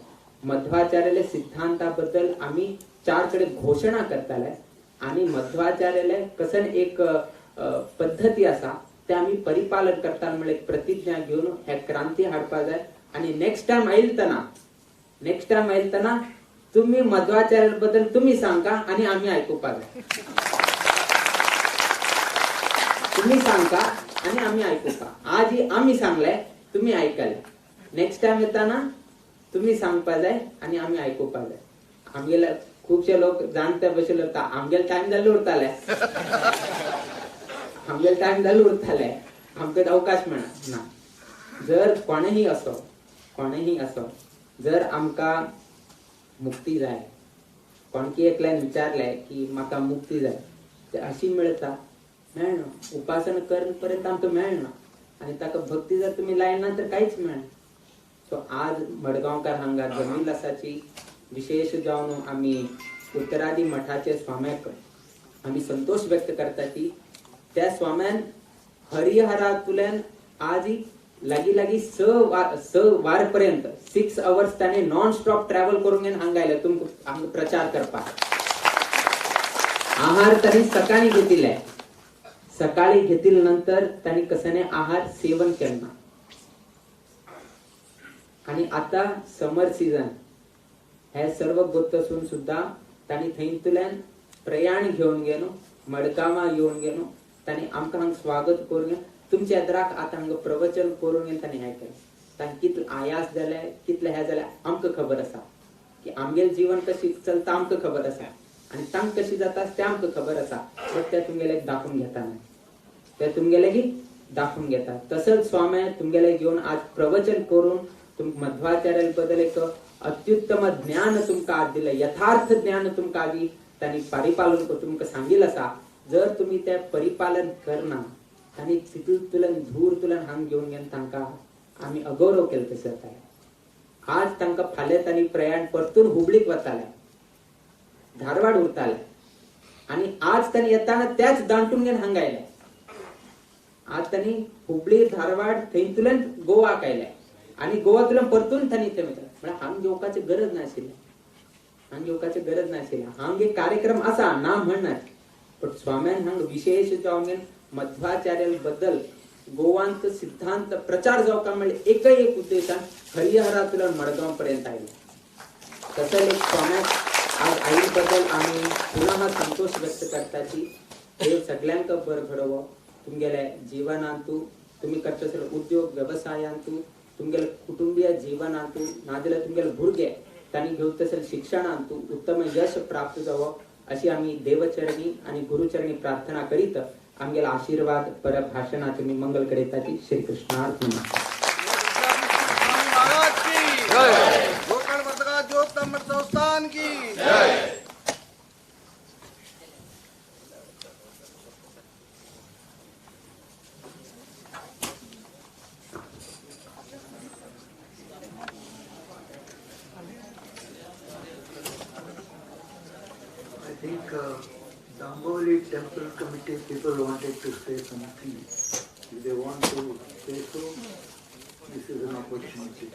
मध्वाचार्याले सिद्धांताबद्दल आम्ही चार कडे घोषणा करताले आणि मध्वाचार्याले कसन एक पद्धती आसा ते आम्ही परिपालन करता म्हळ्यार एक प्रतिज्ञा घेवन हे क्रांती हाडपा जाय. आणि नेक्स्ट टायम आयलतना तुम्ही मध्वाचार्या बद्दल तुम्ही सांगा आणि आम्ही आयकुपा जाय. तुम्ही सांगा आणि आम्ही आयकुपा. आज आम्ही सांगले तुम्ही आयकले, नेक्स्ट टायम येताना तुम्ही सांगपा जाय आणि आम्ही आयकुपा जाय. आमगेले खुबशे लोक जाणते भशेन उरता, आमगेले टायम जाल्ले उरताले, आमगेले टायम जाल्ले उरताले, आमकां अवकाश मेळना. जर कोणेही असो कोणेही असो जर आमकां मुक्ती जाय, कोणकी एकल्यान विचारलें की म्हाका मुक्ती जाय, ते अशी मेळटा मेळना. उपासना करून पर्यंत आमकां मेळना आनी ताका भक्ती जर तुमी लायना तर कांयच मेळना. सो आज मडगांवकार हांगा जमील आसाची विशेष जावन आमी उत्तरादी मठाचे स्वाम्याक आमी संतोष व्यक्त करता की त्या स्वाम्यान हरिहरातुल्यान आज लागीं लागीं 6 वार पर्यंत 6 अवर्स ताणें नॉन स्टॉप ट्रॅव्हल करून घेवन हांगा आयले तुमकां हांगा प्रचार करपाक. आहार तांणी सकाळी घेतिल्ले, सकाळी घेतिल्ले नंतर तांणी कसने आहार सेवन केलना. आणि आता समर सीझन हे सर्व गोतसून सुद्धा तांणी थंयतल्यान प्रयाण घेवन गेलो, मडगांवां येवन गेलो, तांणी आमकां हांगा स्वागत करून तुमच्या एदराक आतां हांगा प्रवचन करून घेवन तांणी हें केलें. तांकां कितले आयास जाले कितले हें जालें आमकां खबर आसा की आमगेलें जीवन कशी चलता आमकां खबर आसा आनी तांकां कशी जाता तें आमकां खबर आसा. बट ते तुमगेले दाखोवन घेता न्हय, ते तुमगेले की दाखोवन घेता. तसंच स्वामी तुमगेले घेवन आज प्रवचन करून तुमकां मध्वाचार्या बद्दल एक अत्युत्तम ज्ञान तुमकां आज दिलें, यथार्थ ज्ञान तुमकां आदी तांणी परिपालन तुमकां सांगिल्लें आसा. जर तुमी तें परिपालन करना तांणी तितूंतल्यान धूरतल्यान हांगा घेवन घेवन तांकां आमी अगौरव केलें तशें जातालें. आज तांकां फाल्यां तांणी प्रयाण परतून हुबळीक वताले, धारवाड उरताले आनी आज तांणी येताना त्याच दांटून घेवन हांगा आयले. आज तांणी हुबळी धारवाड थंयतल्यान गोवाक आयले आनी गोवांतल्यान परतून तांणी थंय वता. म्हळ्यार हांगा येवपाची गरज नाशिल्लें, हांगा येवपाची गरज नाशिल्लें. हांगा एक कार्यक्रम आसा ना म्हणनात, पण स्वाम्यान हांगा विशेष जावन मध्वाचार्या बद्दल गोवांत सिद्धांत प्रचार जावका म्हळ्यार एकय एक उद्देशान हरिहरांतल्यान मडगांव पर्यंत आयले. तसोच एक स्वाम्याक आज आई बद्दल आमी पुनः संतोष व्यक्त करता की देव सगळ्यांक बरो घडोवो, तुमगेल्या जीवनांतू तुमी करता आसले उद्योग वेवसायांतू, तुमगेल्या कुटुंबीय जीवनांतू, नाजाल्यार तुमगेले भुरगे तांणी घेवता आसले शिक्षणांतू उत्तम यश प्राप्त जावो अशी आमी देवचरणी आनी गुरुचरणी प्रार्थना करीत आमगेला आशीर्वाद पर भाषणाचे मी मंगल करीताची. श्री कृष्णार्पण. I think Damboli Temple Committee people wanted to say something. If they want to say so, this is an opportunity.